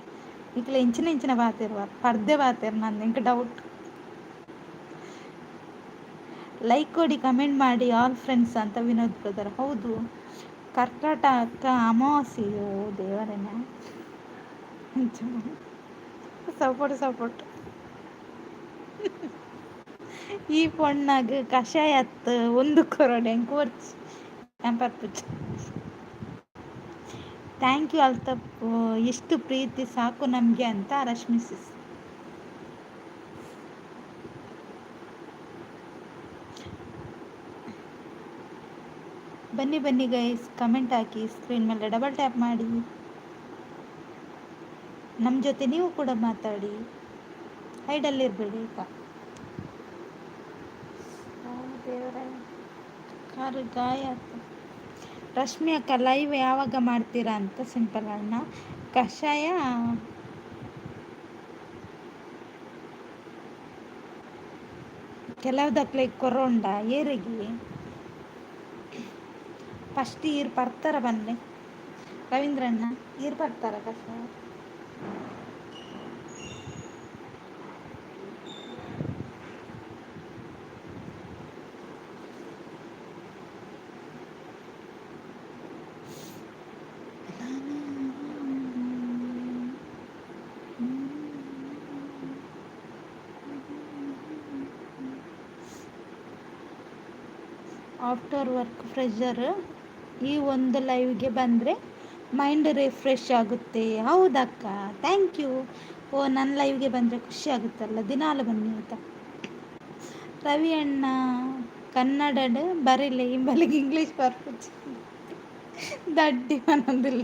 ನಿಕ್ಲೆ ಇಂಚಿನ ಇಂಚಿನ ಬಾತಿರುವ ಪರ್ದೆ ಬಾತಿರ್ ನಂದು ಇಂಕ್ ಡೌಟ್. ಲೈಕ್ ಕೊಡಿ, ಕಮೆಂಟ್ ಮಾಡಿ ಆಲ್ ಫ್ರೆಂಡ್ಸ್ ಅಂತ ವಿನೋದ್ ಬ್ರದರ್. ಹೌದು ಕರ್ಕಾಟಕ ಅಮಾವಾಸ್ಯೆ, ಓ ದೇವರೇನ, ಸಪೋರ್ಟ್ ಸಪೋರ್ಟ್. ಈ ಪೊಣ್ಣಗ್ ಕಷಾಯ ಅತ್ ಒಂದು ಕೊರೊಡೆ ಎಂಕ್ ಒರ್ಚಿ ಪರ್ಪುಜಿ. Thank you Altaf, ಎಷ್ಟು ಪ್ರೀತಿ ಸಾಕು ನಮಗೆ ಅಂತ ರಶ್ಮಿ ಸಿಸ್. ಬನ್ನಿ ಬನ್ನಿ ಗೈಸ್, ಕಮೆಂಟ್ ಹಾಕಿ, ಸ್ಕ್ರೀನ್ ಮೇಲೆ ಡಬಲ್ ಟ್ಯಾಪ್ ಮಾಡಿ, ನಮ್ಮ ಜೊತೆ ನೀವು ಕೂಡ ಮಾತಾಡಿ, ಹೈಡಲ್ಲಿರಬೇಡಿ ಆಯಿತಾ? ದೇವರೇ ಕಾರು ಗಾಯ ಆಯ್ತು. ರಶ್ಮಿ ಅಕ್ಕ ಲೈವ್ ಯಾವಾಗ ಮಾಡ್ತೀರಾ ಅಂತ ಸಿಂಪಲ್ ಅಣ್ಣ. ಕಷಾಯ ಕೆಲವುದಕ್ಲೆ ಕೊರೋಂಡ ಏರಿಗೆ ಫಸ್ಟ್ ಈರ್ ಪರ್ತಾರ ಬನ್ನಿ ರವೀಂದ್ರಣ್ಣ, ಈರ್ ಪರ್ತಾರ ಕಷಾಯ? ಆಫ್ಟರ್ ವರ್ಕ್ ಪ್ರೆಷರ್ ಈ ಒಂದು ಲೈವ್ಗೆ ಬಂದರೆ ಮೈಂಡ್ ರಿಫ್ರೆಶ್ ಆಗುತ್ತೆ. ಹೌದಕ್ಕ, thank you. ಓ ನನ್ನ ಲೈವ್ಗೆ ಬಂದರೆ ಖುಷಿ ಆಗುತ್ತಲ್ಲ, ದಿನಾಲು ಬನ್ನಿ ಆಯಿತಾ? ರವಿ ಅಣ್ಣ ಕನ್ನಡಡ್ ಬರೀಲಿ, ಇಂಬಲಿಗೆ ಇಂಗ್ಲೀಷ್ ಬರ್ಪುಜಿ ದಡ್ಡಿ ಮನೊಂದಿಲ್ಲ.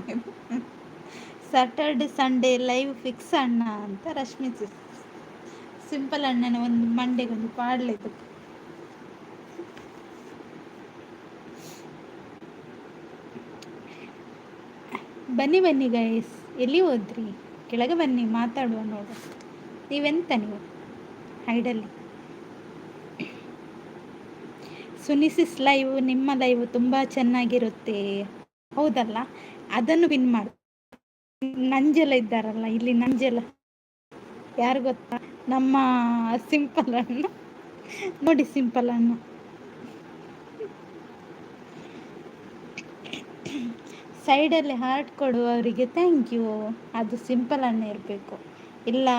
ಸ್ಯಾಟರ್ಡೆ ಸಂಡೇ ಲೈವ್ ಫಿಕ್ಸ್ ಅಣ್ಣ ಅಂತ ರಶ್ಮಿ ಸಿಂಪಲ್ ಅಣ್ಣನ ಒಂದು ಮಂಡೆಗೊಂದು ಪಾಡ್ಲಿದ್ದು. ಬನ್ನಿ ಬನ್ನಿ ಗೈಸ್, ಎಲ್ಲಿ ಹೋದ್ರಿ? ಕೆಳಗೆ ಬನ್ನಿ, ಮಾತಾಡುವ ನೋಡು. ನೀವೆಂತ ನೀವು ಹೈಡಲ್ಲಿ? ಸುನಿಸಿಸ್ ಲೈವ್, ನಿಮ್ಮ ಲೈವ್ ತುಂಬ ಚೆನ್ನಾಗಿರುತ್ತೆ ಹೌದಲ್ಲ? ಅದನ್ನು ವಿನ್ ಮಾಡಿ. ನಂಜೆಲ್ಲ ಇದ್ದಾರಲ್ಲ ಇಲ್ಲಿ, ನಂಜೆಲ್ಲ ಯಾರು ಗೊತ್ತಾ? ನಮ್ಮ ಸಿಂಪಲ್ ಅಣ್ಣ ನೋಡಿ, ಸಿಂಪಲ್ ಅಣ್ಣ ಸೈಡಲ್ಲಿ ಹಾರ್ಟ್ ಕೊಡುವವರಿಗೆ thank you. ಅದು ಸಿಂಪಲ್ ಅಣ್ಣ ಇರಬೇಕು, ಇಲ್ಲ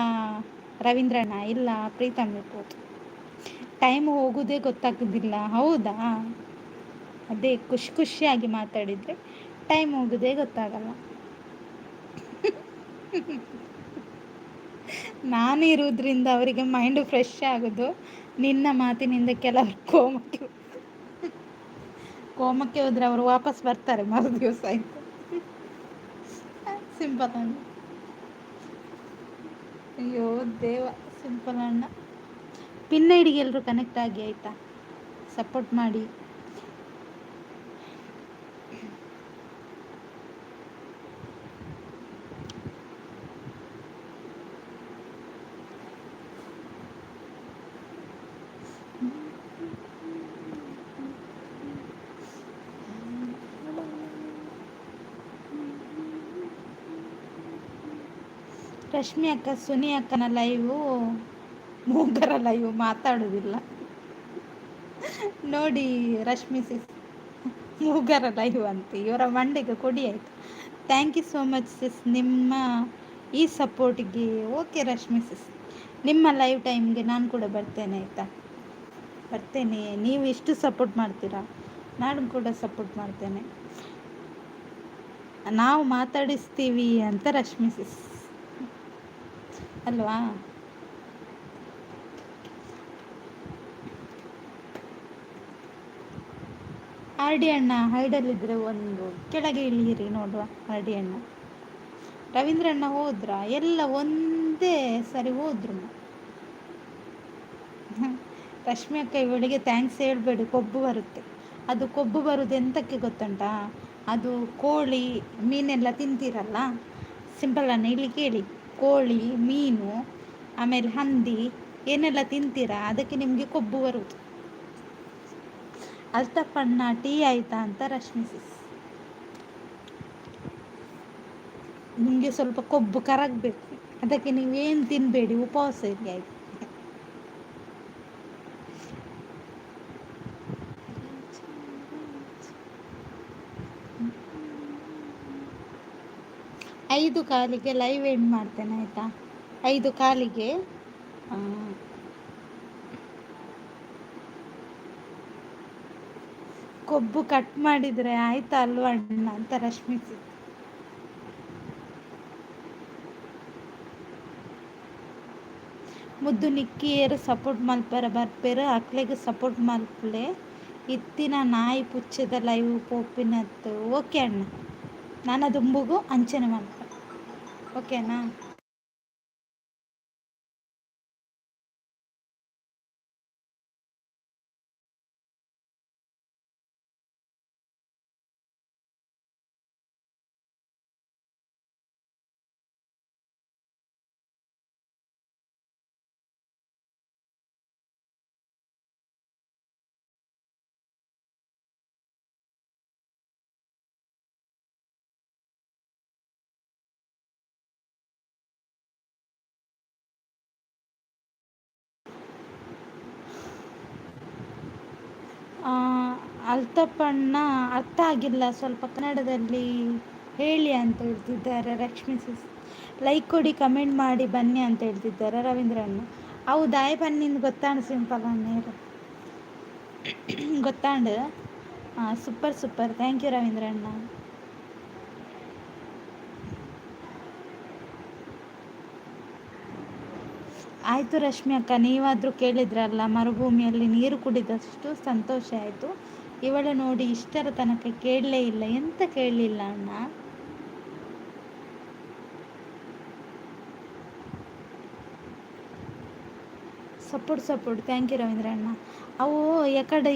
ರವೀಂದ್ರಣ್ಣ, ಇಲ್ಲ ಪ್ರೀತಮ್ ಇರ್ಬೋದು. ಟೈಮ್ ಹೋಗೋದೇ ಗೊತ್ತಾಗೋದಿಲ್ಲ ಹೌದಾ? ಅದೇ ಖುಷಿ ಖುಷಿಯಾಗಿ ಮಾತಾಡಿದರೆ ಟೈಮ್ ಹೋಗೋದೇ ಗೊತ್ತಾಗಲ್ಲ. ನಾನು ಇರುವುದರಿಂದ ಅವರಿಗೆ ಮೈಂಡ್ ಫ್ರೆಶ್ ಆಗೋದು. ನಿನ್ನ ಮಾತಿನಿಂದ ಕೆಲವರು ಕೋಮಕ್ಕೆ ಕೋಮಕ್ಕೆ ಹೋದರೆ ಅವರು ವಾಪಸ್ ಬರ್ತಾರೆ ಮರು ದಿವಸ ಆಯಿತು. ಸಿಂಪಲ್ ಅಣ್ಣ, ಅಯ್ಯೋ ದೇವ, ಸಿಂಪಲ್ ಅಣ್ಣ. ಪಿನ್ ಐಡಿಗೆ ಎಲ್ಲರೂ ಕನೆಕ್ಟ್ ಆಗಿ ಆಯಿತಾ? ಸಪೋರ್ಟ್ ಮಾಡಿ. ರಶ್ಮಿ ಅಕ್ಕ, ಸುನಿ ಅಕ್ಕನ ಲೈವು ಮೂಗರ ಲೈವ್ ಮಾತಾಡೋದಿಲ್ಲ ನೋಡಿ. ರಶ್ಮಿ ಸಿಸ್, ಮೂಗರ ಲೈವ್ ಅಂತ ಇವರ ಮಂಡೆಗೆ ಕೊಡಿ ಆಯಿತು. Thank you so much sis ನಿಮ್ಮ ಈ ಸಪೋರ್ಟಿಗೆ. ಓಕೆ ರಶ್ಮಿ ಸಿಸ್, ನಿಮ್ಮ ಲೈವ್ ಟೈಮ್ಗೆ ನಾನು ಕೂಡ ಬರ್ತೇನೆ ಆಯಿತಾ? ಬರ್ತೇನೆ. ನೀವು ಎಷ್ಟು ಸಪೋರ್ಟ್ ಮಾಡ್ತೀರಾ, ನಾನು ಕೂಡ ಸಪೋರ್ಟ್ ಮಾಡ್ತೇನೆ. ನಾವು ಮಾತಾಡಿಸ್ತೀವಿ ಅಂತ ರಶ್ಮಿ ಸಿಸ್ ಅಲ್ವಾ? ಆರ್ ಡಿ ಅಣ್ಣ ಹೈಡಲ್ಲಿದ್ದರೆ ಒಂದು ಕೆಳಗೆ ಇಳಿಯಿರಿ ನೋಡುವ. ಆರ್ ಡಿ ಅಣ್ಣ, ರವೀಂದ್ರಣ್ಣ ಹೋದ್ರ? ಎಲ್ಲ ಒಂದೇ ಸರಿ ಹೋದ್ರು. ರಶ್ಮಿ ಅಕ್ಕ, ಇವಳಿಗೆ thanks ಹೇಳಬೇಡಿ, ಕೊಬ್ಬು ಬರುತ್ತೆ. ಅದು ಕೊಬ್ಬು ಬರುವುದು ಎಂತಕ್ಕೆ ಗೊತ್ತುಂಟಾ? ಅದು ಕೋಳಿ ಮೀನೆಲ್ಲ ತಿಂತೀರಲ್ಲ, ಸಿಂಪಲ್ ಅನ್ನ ಇಲ್ಲಿ ಕೇಳಿ, ಕೋಳಿ ಮೀನು ಆಮೇಲೆ ಹಂದಿ ಏನೆಲ್ಲ ತಿಂತೀರಾ, ಅದಕ್ಕೆ ನಿಮಗೆ ಕೊಬ್ಬು ಬರುವುದು. ಅಲ್ತಪ್ಪಣ್ಣ ಟೀ ಆಯಿತಾ ಅಂತ ರಶ್ಮಿ ಸಿಸ್. ನಿಮಗೆ ಸ್ವಲ್ಪ ಕೊಬ್ಬು ಕರಗಬೇಕು, ಅದಕ್ಕೆ ನೀವೇನು ತಿನ್ನಬೇಡಿ, ಉಪವಾಸ ಇರಿ ಆಯಿತು. 5:15ಕ್ಕೆ ಲೈವ್ ಎಂಡ್ ಮಾಡ್ತೇನೆ ಆಯಿತಾ? 5:15ಕ್ಕೆ. ಕೊಬ್ಬು ಕಟ್ ಮಾಡಿದರೆ ಆಯ್ತಾ ಅಲ್ವಾ ಅಣ್ಣ ಅಂತ ರಶ್ಮಿ. ಮುದ್ದು ನಿಕ್ಕಿಯೇರು ಸಪೋರ್ಟ್ ಮಲ್ಪರ ಬರ್ಪೇರು, ಅಕ್ಲೆಗ್ ಸಪೋರ್ಟ್ ಮಲ್ಪಲೆ. ಇತ್ತಿನ ನಾಯಿ ಪುಚ್ಚೆದ ಲೈವ್ ಪೋಪಿನತ್ತು. ಓಕೆ ಅಣ್ಣ, ನಾನು ದುಂಬುಗು ಅಂಚನೆ ಮಲ್ಪ, ಓಕೆನಾ? ಅಲ್ತಪ್ಪಣ್ಣ ಅರ್ಥ ಆಗಿಲ್ಲ, ಸ್ವಲ್ಪ ಕನ್ನಡದಲ್ಲಿ ಹೇಳಿ ಅಂತ ಹೇಳ್ತಿದ್ದಾರೆ ರಶ್ಮಿ ಸಿಸ್. ಲೈಕ್ ಕೊಡಿ, ಕಮೆಂಟ್ ಮಾಡಿ ಬನ್ನಿ ಅಂತ ಹೇಳ್ತಿದ್ದಾರೆ ರವೀಂದ್ರಣ್ಣ. ಅವು ದಾಯ ಬನ್ನಿಂದ ಗೊತ್ತಾಂಡ್ ಸಿಂಪಲ್ ಅಣ್ಣೇರು ಗೊತ್ತಾಂಡ್. ಸೂಪರ್ ಸೂಪರ್, thank you ರವೀಂದ್ರಣ್ಣ. ಆಯಿತು ರಶ್ಮಿ ಅಕ್ಕ, ನೀವಾದರೂ ಕೇಳಿದ್ರಲ್ಲ, ಮರುಭೂಮಿಯಲ್ಲಿ ನೀರು ಕುಡಿದಷ್ಟು ಸಂತೋಷ ಆಯಿತು. ಇವಳು ನೋಡಿ ಇಷ್ಟರ ತನಕ ಕೇಳಲೇ ಇಲ್ಲ. ಎಂತ ಕೇಳಲಿಲ್ಲ ಅಣ್ಣ? Support support, thank you Ravindra ಅಣ್ಣ. ಅವು ಎಕಡೆ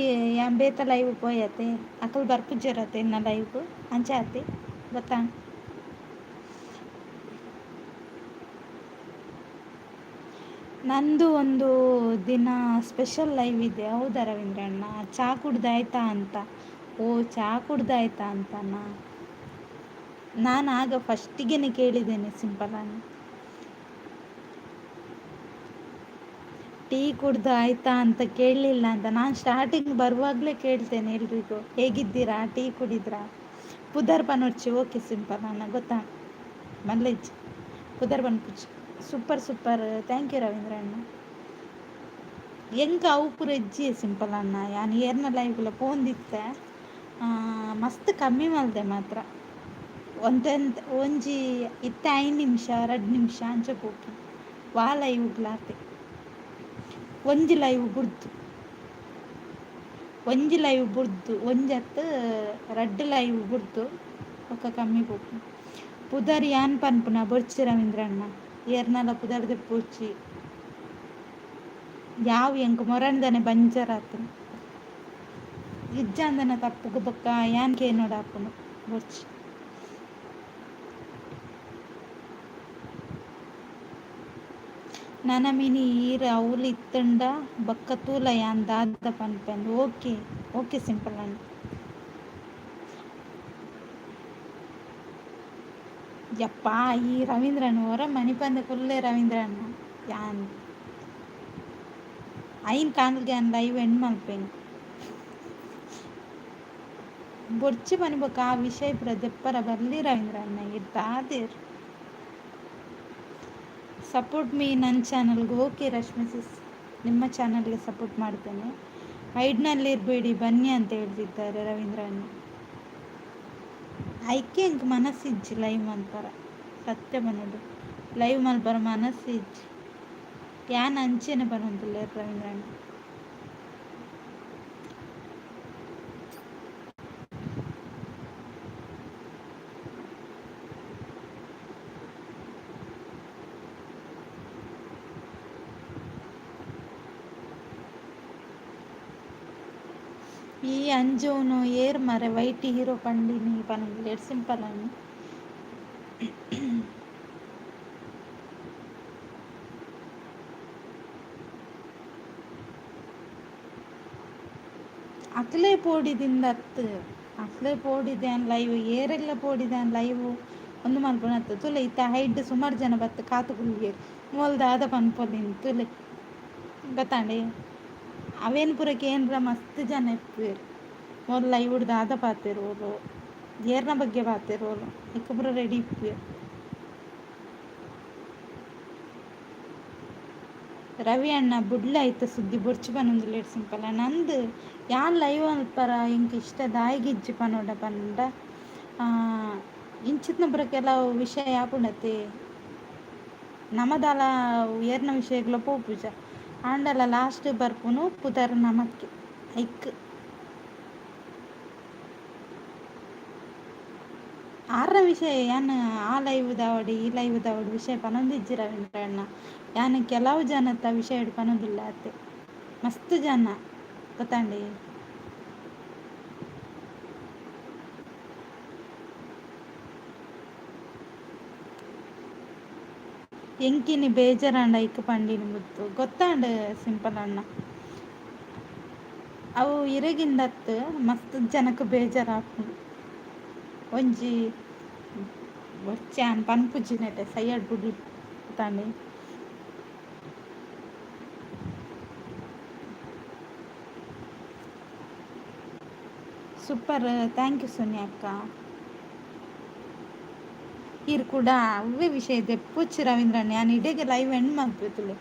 ಬೇತ ಲೈವ್ ಪೋಯತೆ, ಅಕಲ್ ಬರ್ಪುಜ್ಜರತೆ ಇನ್ನ ಲೈವ್ ಅಂಚೆ ಆತೆ ಗೊತ್ತಾ? ನಂದು ಒಂದು ದಿನ ಸ್ಪೆಷಲ್ ಲೈವ್ ಇದೆ. ಹೌದಾ ರವೀಂದ್ರ ಅಣ್ಣ? ಚಹಾ ಕುಡ್ದಾಯ್ತಾ ಅಂತ. ಓ, ಚಹಾ ಕುಡ್ದಾಯ್ತಾ ಅಂತನಾ? ನಾನು ಆಗ ಫಸ್ಟಿಗೆ ಕೇಳಿದ್ದೇನೆ ಸಿಂಪಲ್ ಅಣ್ಣ, ಟೀ ಕುಡ್ದು ಆಯ್ತಾ ಅಂತ ಕೇಳಲಿಲ್ಲ ಅಂತ. ನಾನು ಸ್ಟಾರ್ಟಿಂಗ್ ಬರುವಾಗಲೇ ಕೇಳ್ತೇನೆ ಎಲ್ರಿಗೂ, ಹೇಗಿದ್ದೀರಾ, ಟೀ ಕುಡಿದ್ರಾ? ಪುದರ್ ಪನೊರ್ಚಿ. ಓಕೆ ಸಿಂಪಲ್ ಅಣ್ಣ, ಗೊತ್ತಾ ಮಲ್ಲೇಜ್ ಪುದರ್ ಪನ್ಪುಚಿ. Super super, thank you Ravindra ಅಣ್ಣ. ಎಂಕ್ ಅವು ಪೂರ ಇಜ್ಜಿ ಸಿಂಪಲ್ ಅಣ್ಣ. ಯಾನ್ ಏರ್ನ ಲೈವ್ಲ ಪೋಂದಿತ್ತೆ, ಮಸ್ತ್ ಕಮ್ಮಿ ಮಲ್ದೆ ಮಾತ್ರ. ಒಂತೆಂತ ಒಂಜಿ ಇತ್ತೆ 5 ನಿಮಿಷ 2 ನಿಮಿಷ ಅಂಚ ಪೋಪು ವಾ ಲೈವ್ಗ್ಲಾತೆ. ಒಂಜಿ ಲೈವ್ ಬುಡ್ದು, ಒಂಜಿ ಲೈವ್ ಬುಡ್ದು, ಒಂಜತ್ತು ರಡ್ಡ್ ಲೈವ್ ಬುಡ್ದು ಬೊಕ್ಕ ಕಮ್ಮಿ ಪೋಪು. ಪುದರ್ ಯಾನ್ ಪನ್ಪುನ ಬೊರ್ಚಿ ರವೀಂದ್ರ ಅಣ್ಣ, ಏರ್ನಲ ಪುದರ್ ದೆಪ್ಪೊಡ್ಚಿ, ಯಾವು ಎಂಕ್ ಮೊರಂದನೆ ಬಂಜಾರಾತುಂಡು. ಇಜ್ಜಾಂದನ ತಪ್ಪುಗು ಬೊಕ್ಕ ಯಾನ್ ಕೇನೋಡಾಪುಂಡು ಬೊರ್ಚಿ. ನನ ಮಿನಿ ಈರ್ ಅವ್ಲು ಇತ್ತುಂಡ ಬೊಕ್ಕ ತೂಲ ಯಾನ್ ದಾದ ಪನ್ಪೆಂದ್. ಓಕೆ ಓಕೆ ಸಿಂಪಲ್ ಅಣ್ಣ. ಯಪ್ಪಾ ಈ ರವೀಂದ್ರಣ್ಣ ಒರ ಮನಿಪಂದೆ ಕುಲ್ಲೆ ರವೀಂದ್ರಣ್ಣ ಯಾನ್ ಐನ್ ಕಾಂಡ್ಗೆ ಯಾನ್ ಲೈವ್ ಎಂಡ್ ಮಲ್ಪೇನು. ಬೊರ್ಚಿ ಪನಿ ಬೊಕ್ಕ ಆ ವಿಷಯ ಪೂರ ದೆಪ್ಪರ ಬರ್ಲಿ ರವೀಂದ್ರಣ್ಣ ಈರ್ ದಾದೆರ್. ಸಪೋರ್ಟ್ ಮೀ ನನ್ನ ಚಾನಲ್ಗೆ. ಓಕೆ ರಶ್ಮಿ ಸಿಸ್, ನಿಮ್ಮ ಚಾನಲ್ಗೆ ಸಪೋರ್ಟ್ ಮಾಡ್ತೇನೆ. ಹೈಡ್ನಲ್ಲಿ ಇರಬೇಡಿ ಬನ್ನಿ ಅಂತ ಹೇಳ್ತಿದ್ದಾರೆ ರವೀಂದ್ರಣ್ಣ. ಐಕೆ ಎಂಕ್ ಮನಸ್ಸಿಜ್ಜಿ ಲೈವ್ ಮಲ್ಪರ, ಸತ್ಯ ಪನೊಡು ಲೈವ್ ಮಲ್ಪರ ಮನಸ್ಸಿಜ್ಜಿ. ಯಾನ್ ಅಂಚೆನೆ ಪನೊಂದುಲ್ಲೆರ್ ರವೀಂದ್ರಣ್ಣ. ಈ ಅಂಜೋನು ಏರ್ ಮರೆ ವೈಟ್ ಹೀರೋ ಪಂಡಿನಿ ಪನೊಂದುಲ್ಲೆರ್ ಸಿಂಪಲ್ ಅಣ್ಣ. ಅಕ್ಲೆ ಪೋಡಿದಿಂದತ್ ಅಕ್ಲೆ ಪೋಡಿದ್ಯಾನ್ ಲೈವ್ ಏರೆಲ್ಲ ಪೋಡಿದ್ಯಾನ್ ಲೈವ್ ಒಂದು ಮಲ್ಪುನತ್ತು ತುಲೆ ಇತ್ತ ಹೈಡ್ ಸುಮಾರು ಜನ ಬತ್ತು ಕಾತು ಕುಲ್ಲಿಯೆರ್ ಮೋಲ್ ದಾದ ಪನ್ಪೊಲಿಂದ್ ತುಲೆ ಗೊತ್ತಾಂಡೆ. ಅವೇನ್ ಪೂರ ಕೇಂದ್ರ ಮಸ್ತ್ ಜನ ಇಪ್ಪುವೆರ್ ಮೋಲ್ ಲೈವ್ ದಾದ ಪಾತೆರೋಲು ಏರ್ನ ಬಗ್ಗೆ ಪಾತೆರೋಲು ಇಕ್ಕ ಪೂರ ರೆಡಿ ಇಪ್ಪುವೆರ್. ರವಿ ಅಣ್ಣ ಬುಡ್ಲೆ ಐತ ಸುದ್ದಿ ಬೊರ್ಚಿ ಪನೊಂದುಲ್ಲೆರ್ ಸಿಂಪಲ್ ಅಣ್ಣ. ಅಂದ್ ಯಾನ್ ಲೈವ್ ಮಲ್ಪರ ಎಂಕ್ ಇಷ್ಟ ದಾಯೆಗಿಜ್ಜಿ ಪನೊಡ ಪಂಡ ಇಂಚಿತ್ನ ಪೂರ ಕೆಲವು ವಿಷಯ ಆಪುಂಡತೆ ನಮದಾಲ ಏರ್ನ ವಿಷಯಗ್ಲ ಪೋಪುಜ ಆಂಡಲ ಲಾಸ್ಟ್ ಬರ್ಪುನು ಪುದರ್ ನಮಕ್ಕೆ ಐಕ್. ಆರ್ನ ವಿಷಯ ಯಾನ್ ಆ ಲೈವ್ ದಾವಡ್ ಈ ಲೈವ್ ದಾವಡ್ ವಿಷಯ ಪನೊಂದಿಜ್ಜಿ ರವೀಂದ್ರ ಅಣ್ಣ. ಯಾನ್ ಕೆಲವು ಜನತ ವಿಷಯಡ್ ಪನೊಂದುಲ್ಲೆ ಆತೆ ಮಸ್ತ್ ಜನ ಗೊತ್ತಾಂಡೆ. ಎಂಕಿನಿ ಬೇಜಾರಾಂಡ ಐಕ್ ಪಂಡಿನಿ ಮುತ್ತು ಗೊತ್ತಾಂಡ್ ಸಿಂಪಲ್ ಅಣ್ಣ. ಅವು ಇರೆಗಿಂದತ್ ಮಸ್ತ್ ಜನಕ್ ಬೇಜಾರಾಪುಂಡು. ಒಂಜಿ ಬೊರ್ಚಿ ಯಾನ್ ಪನ್ಪುಜಿ ನೆಟೆ ಸಯ್ಯಡ್ ಬುಡ್ಲಿ ಗೊತ್ತಾಂಡೆ. ಸೂಪರ್ thank you Sonia ಅಕ್ಕ. ಈರ್ ಕೂಡ ಅವ್ವೇ ವಿಷಯ ದೆಪ್ಪೊಚ್ಚಿ ರವೀಂದ್ರಣ್ಣ ಯಾನ್ ಇಡೆಗ್ ಲೈವ್ ಎಂಡ್ ಮಲ್ಪುವೆ ತೂಲೆ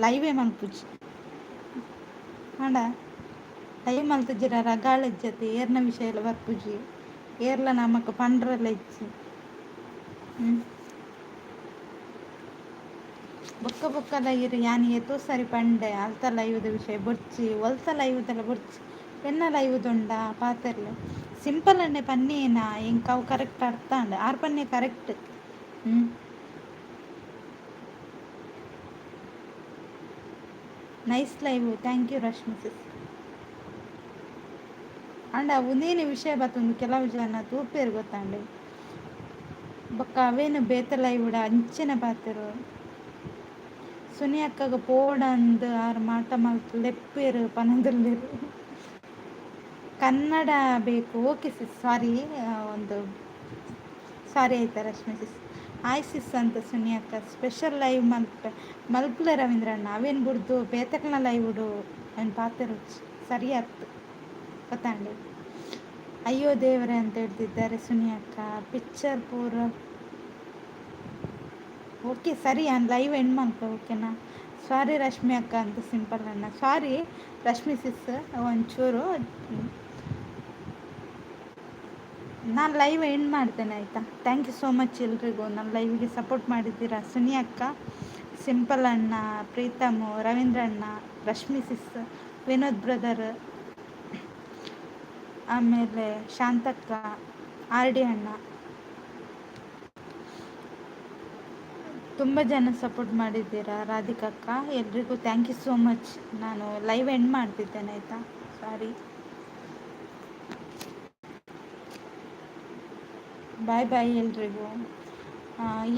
ಲೈವೇ ಮಲ್ಪುಜಿ ಆಂಡ ಲೈವ್ ಮಲ್ತುಜಿಡ ರಗಾಳೆ ಇಜ್ಜತೆ ಏರ್ನ ವಿಷಯ ಎಲ್ಲ ಬರ್ಪುಜಿ ಏರ್ಲ ನಮಕ್ ಪಂಡ್ರಲ ಇಜ್ಜಿ. ಬೊಕ್ಕ ಬೊಕ್ಕದ ಇರ್ ಯಾನ್ ಏತೋ ಸರಿ ಪಂಡೆ ಅಲ್ತ ಲೈವ್ದ ವಿಷಯ ಬೊರ್ಚಿ ಒಲ್ತ ಲೈವ್ದಲ ಬೊರ್ಚಿ ಎನ್ನ ಲೈವ್ದುಂಡ ಪಾತೆರ್ಲೆ ಸಿಂಪಲ್ ಅಣ್ಣೆ ಪನ್ನೇನಾ ಎಂಕ್ ಅವು ಕರೆಕ್ಟ್ ಅರ್ಥ ಆಂಡ್ ಆರ್ ಪನ್ನೆ correct. Nice live thank you Rashmi sis. ಆಂಡ ಉಂದೇನೆ ವಿಷಯ ಬತ್ತೊಂದು ಕೆಲವು ಜನ ತೂಪೇರು ಗೊತ್ತಾಂಡೆ ಬೊಕ್ಕ ಅವೇನು ಬೇತೆ ಲೈವ್ಡ ಅಂಚನೆ ಪಾತೆರು. ಸುನಿ ಅಕ್ಕಗ ಪೋಡಂದ್ ಆರ್ ಮಾಟ ಮಲ್ತ್ ಲೆಪ್ಪೆರ್ ಪನೊಂದುಲ್ಲೆರ್. ಕನ್ನಡ ಬೇಕು ಓಕೆ ಸಿಸ್ ಸಾರಿ ಒಂದು ಸಾರಿ ಆಯ್ತಾ ರಶ್ಮಿ ಸಿಸ್. ಆಯ್ ಸಿಸ್ ಅಂತ ಸುನಿ ಅಕ್ಕ ಸ್ಪೆಷಲ್ ಲೈವ್ ಮಲ್ಪೆ ಮಲ್ಪುಲೆ ರವೀಂದ್ರಣ್ಣ ಅವೇನು ಬುಡ್ದು ಬೇತಕ್ನ ಲೈವ್ಡು ಅವೇನು ಪಾತೆರೊಚ್ಚಿ ಸರಿ ಆತ್ ಗೊತ್ತಾಂಡೆ. ಅಯ್ಯೋ ದೇವರೇ ಅಂತ ಹೇಳ್ತಿದ್ದಾರೆ ಸುನಿ ಅಕ್ಕ. ಪಿಕ್ಚರ್ ಪೂರ ಓಕೆ ಸರಿ ನಾನು ಲೈವ್ ಎಂಡ್ ಮಲ್ಪೆ ಓಕೆನಾ. ಸಾರಿ ರಶ್ಮಿ ಅಕ್ಕ ಅಂತ ಸಿಂಪಲ್ ಅಣ್ಣ. ಸಾರಿ ರಶ್ಮಿ ಸಿಸ್ ಒಂಚೂರು ನಾನು ಲೈವ್ ಎಂಡ್ ಮಾಡ್ತೇನೆ ಆಯಿತಾ. Thank you so much ಎಲ್ರಿಗೂ ನನ್ನ ಲೈವ್ಗೆ ಸಪೋರ್ಟ್ ಮಾಡಿದ್ದೀರಾ. ಸುನಿ ಅಕ್ಕ, ಸಿಂಪಲ್ ಅಣ್ಣ, ಪ್ರೀತಮು, ರವೀಂದ್ರ ಅಣ್ಣ, ರಶ್ಮಿ ಸಿಸ್, ವಿನೋದ್ ಬ್ರದರ್, ಆಮೇಲೆ ಶಾಂತಕ್ಕ, ಆರ್ ಡಿ ಅಣ್ಣ, ತುಂಬ ಜನ ಸಪೋರ್ಟ್ ಮಾಡಿದ್ದೀರಾ. ರಾಧಿಕಕ್ಕ, ಎಲ್ರಿಗೂ thank you so much. ನಾನು ಲೈವ್ ಎಂಡ್ ಮಾಡ್ತಿದ್ದೇನೆ ಆಯಿತಾ, ಸಾರಿ. ಬಾಯ್ ಬಾಯ್ ಎಲ್ರಿಗೂ.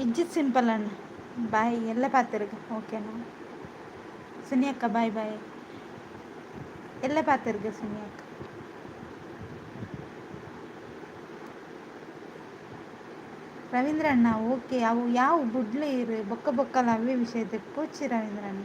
ಇಜ್ಜಿ ಸಿಂಪಲ್ ಅಣ್ಣ, ಬಾಯ್. ಎಲ್ಲ ಪಾತೆರ್ಗ, ಓಕೆನಾ? ಸುನಿಯಕ್ಕ ಬಾಯ್ ಬಾಯ್. ಎಲ್ಲ ಪಾತೆರ್ಗ ಸುನಿಯಕ್ಕ. ರವೀಂದ್ರ ಅಣ್ಣ ಓಕೆ. ಅವು ಯಾವ ಬುಡ್ಲೆ ಇರು ಬೊಕ್ಕ ಬೊಕ್ಕಲ ಅವೇ ವಿಷಯ ಪೋಚಿ ರವೀಂದ್ರ ಅಣ್ಣ.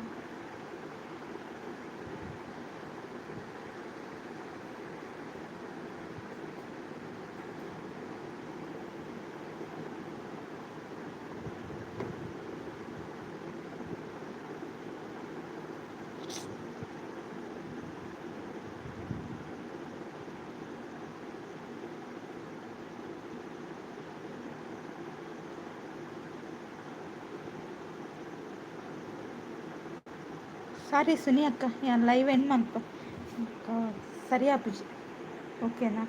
ಸಾರಿ ಸುನಿ ಅಕ್ಕ, ಯಾನ್ ಲೈವ್ ಎಂಡ್ ಮಲ್ಪ ಸರಿ ಆಪುಜಿ, ಓಕೆನಾ?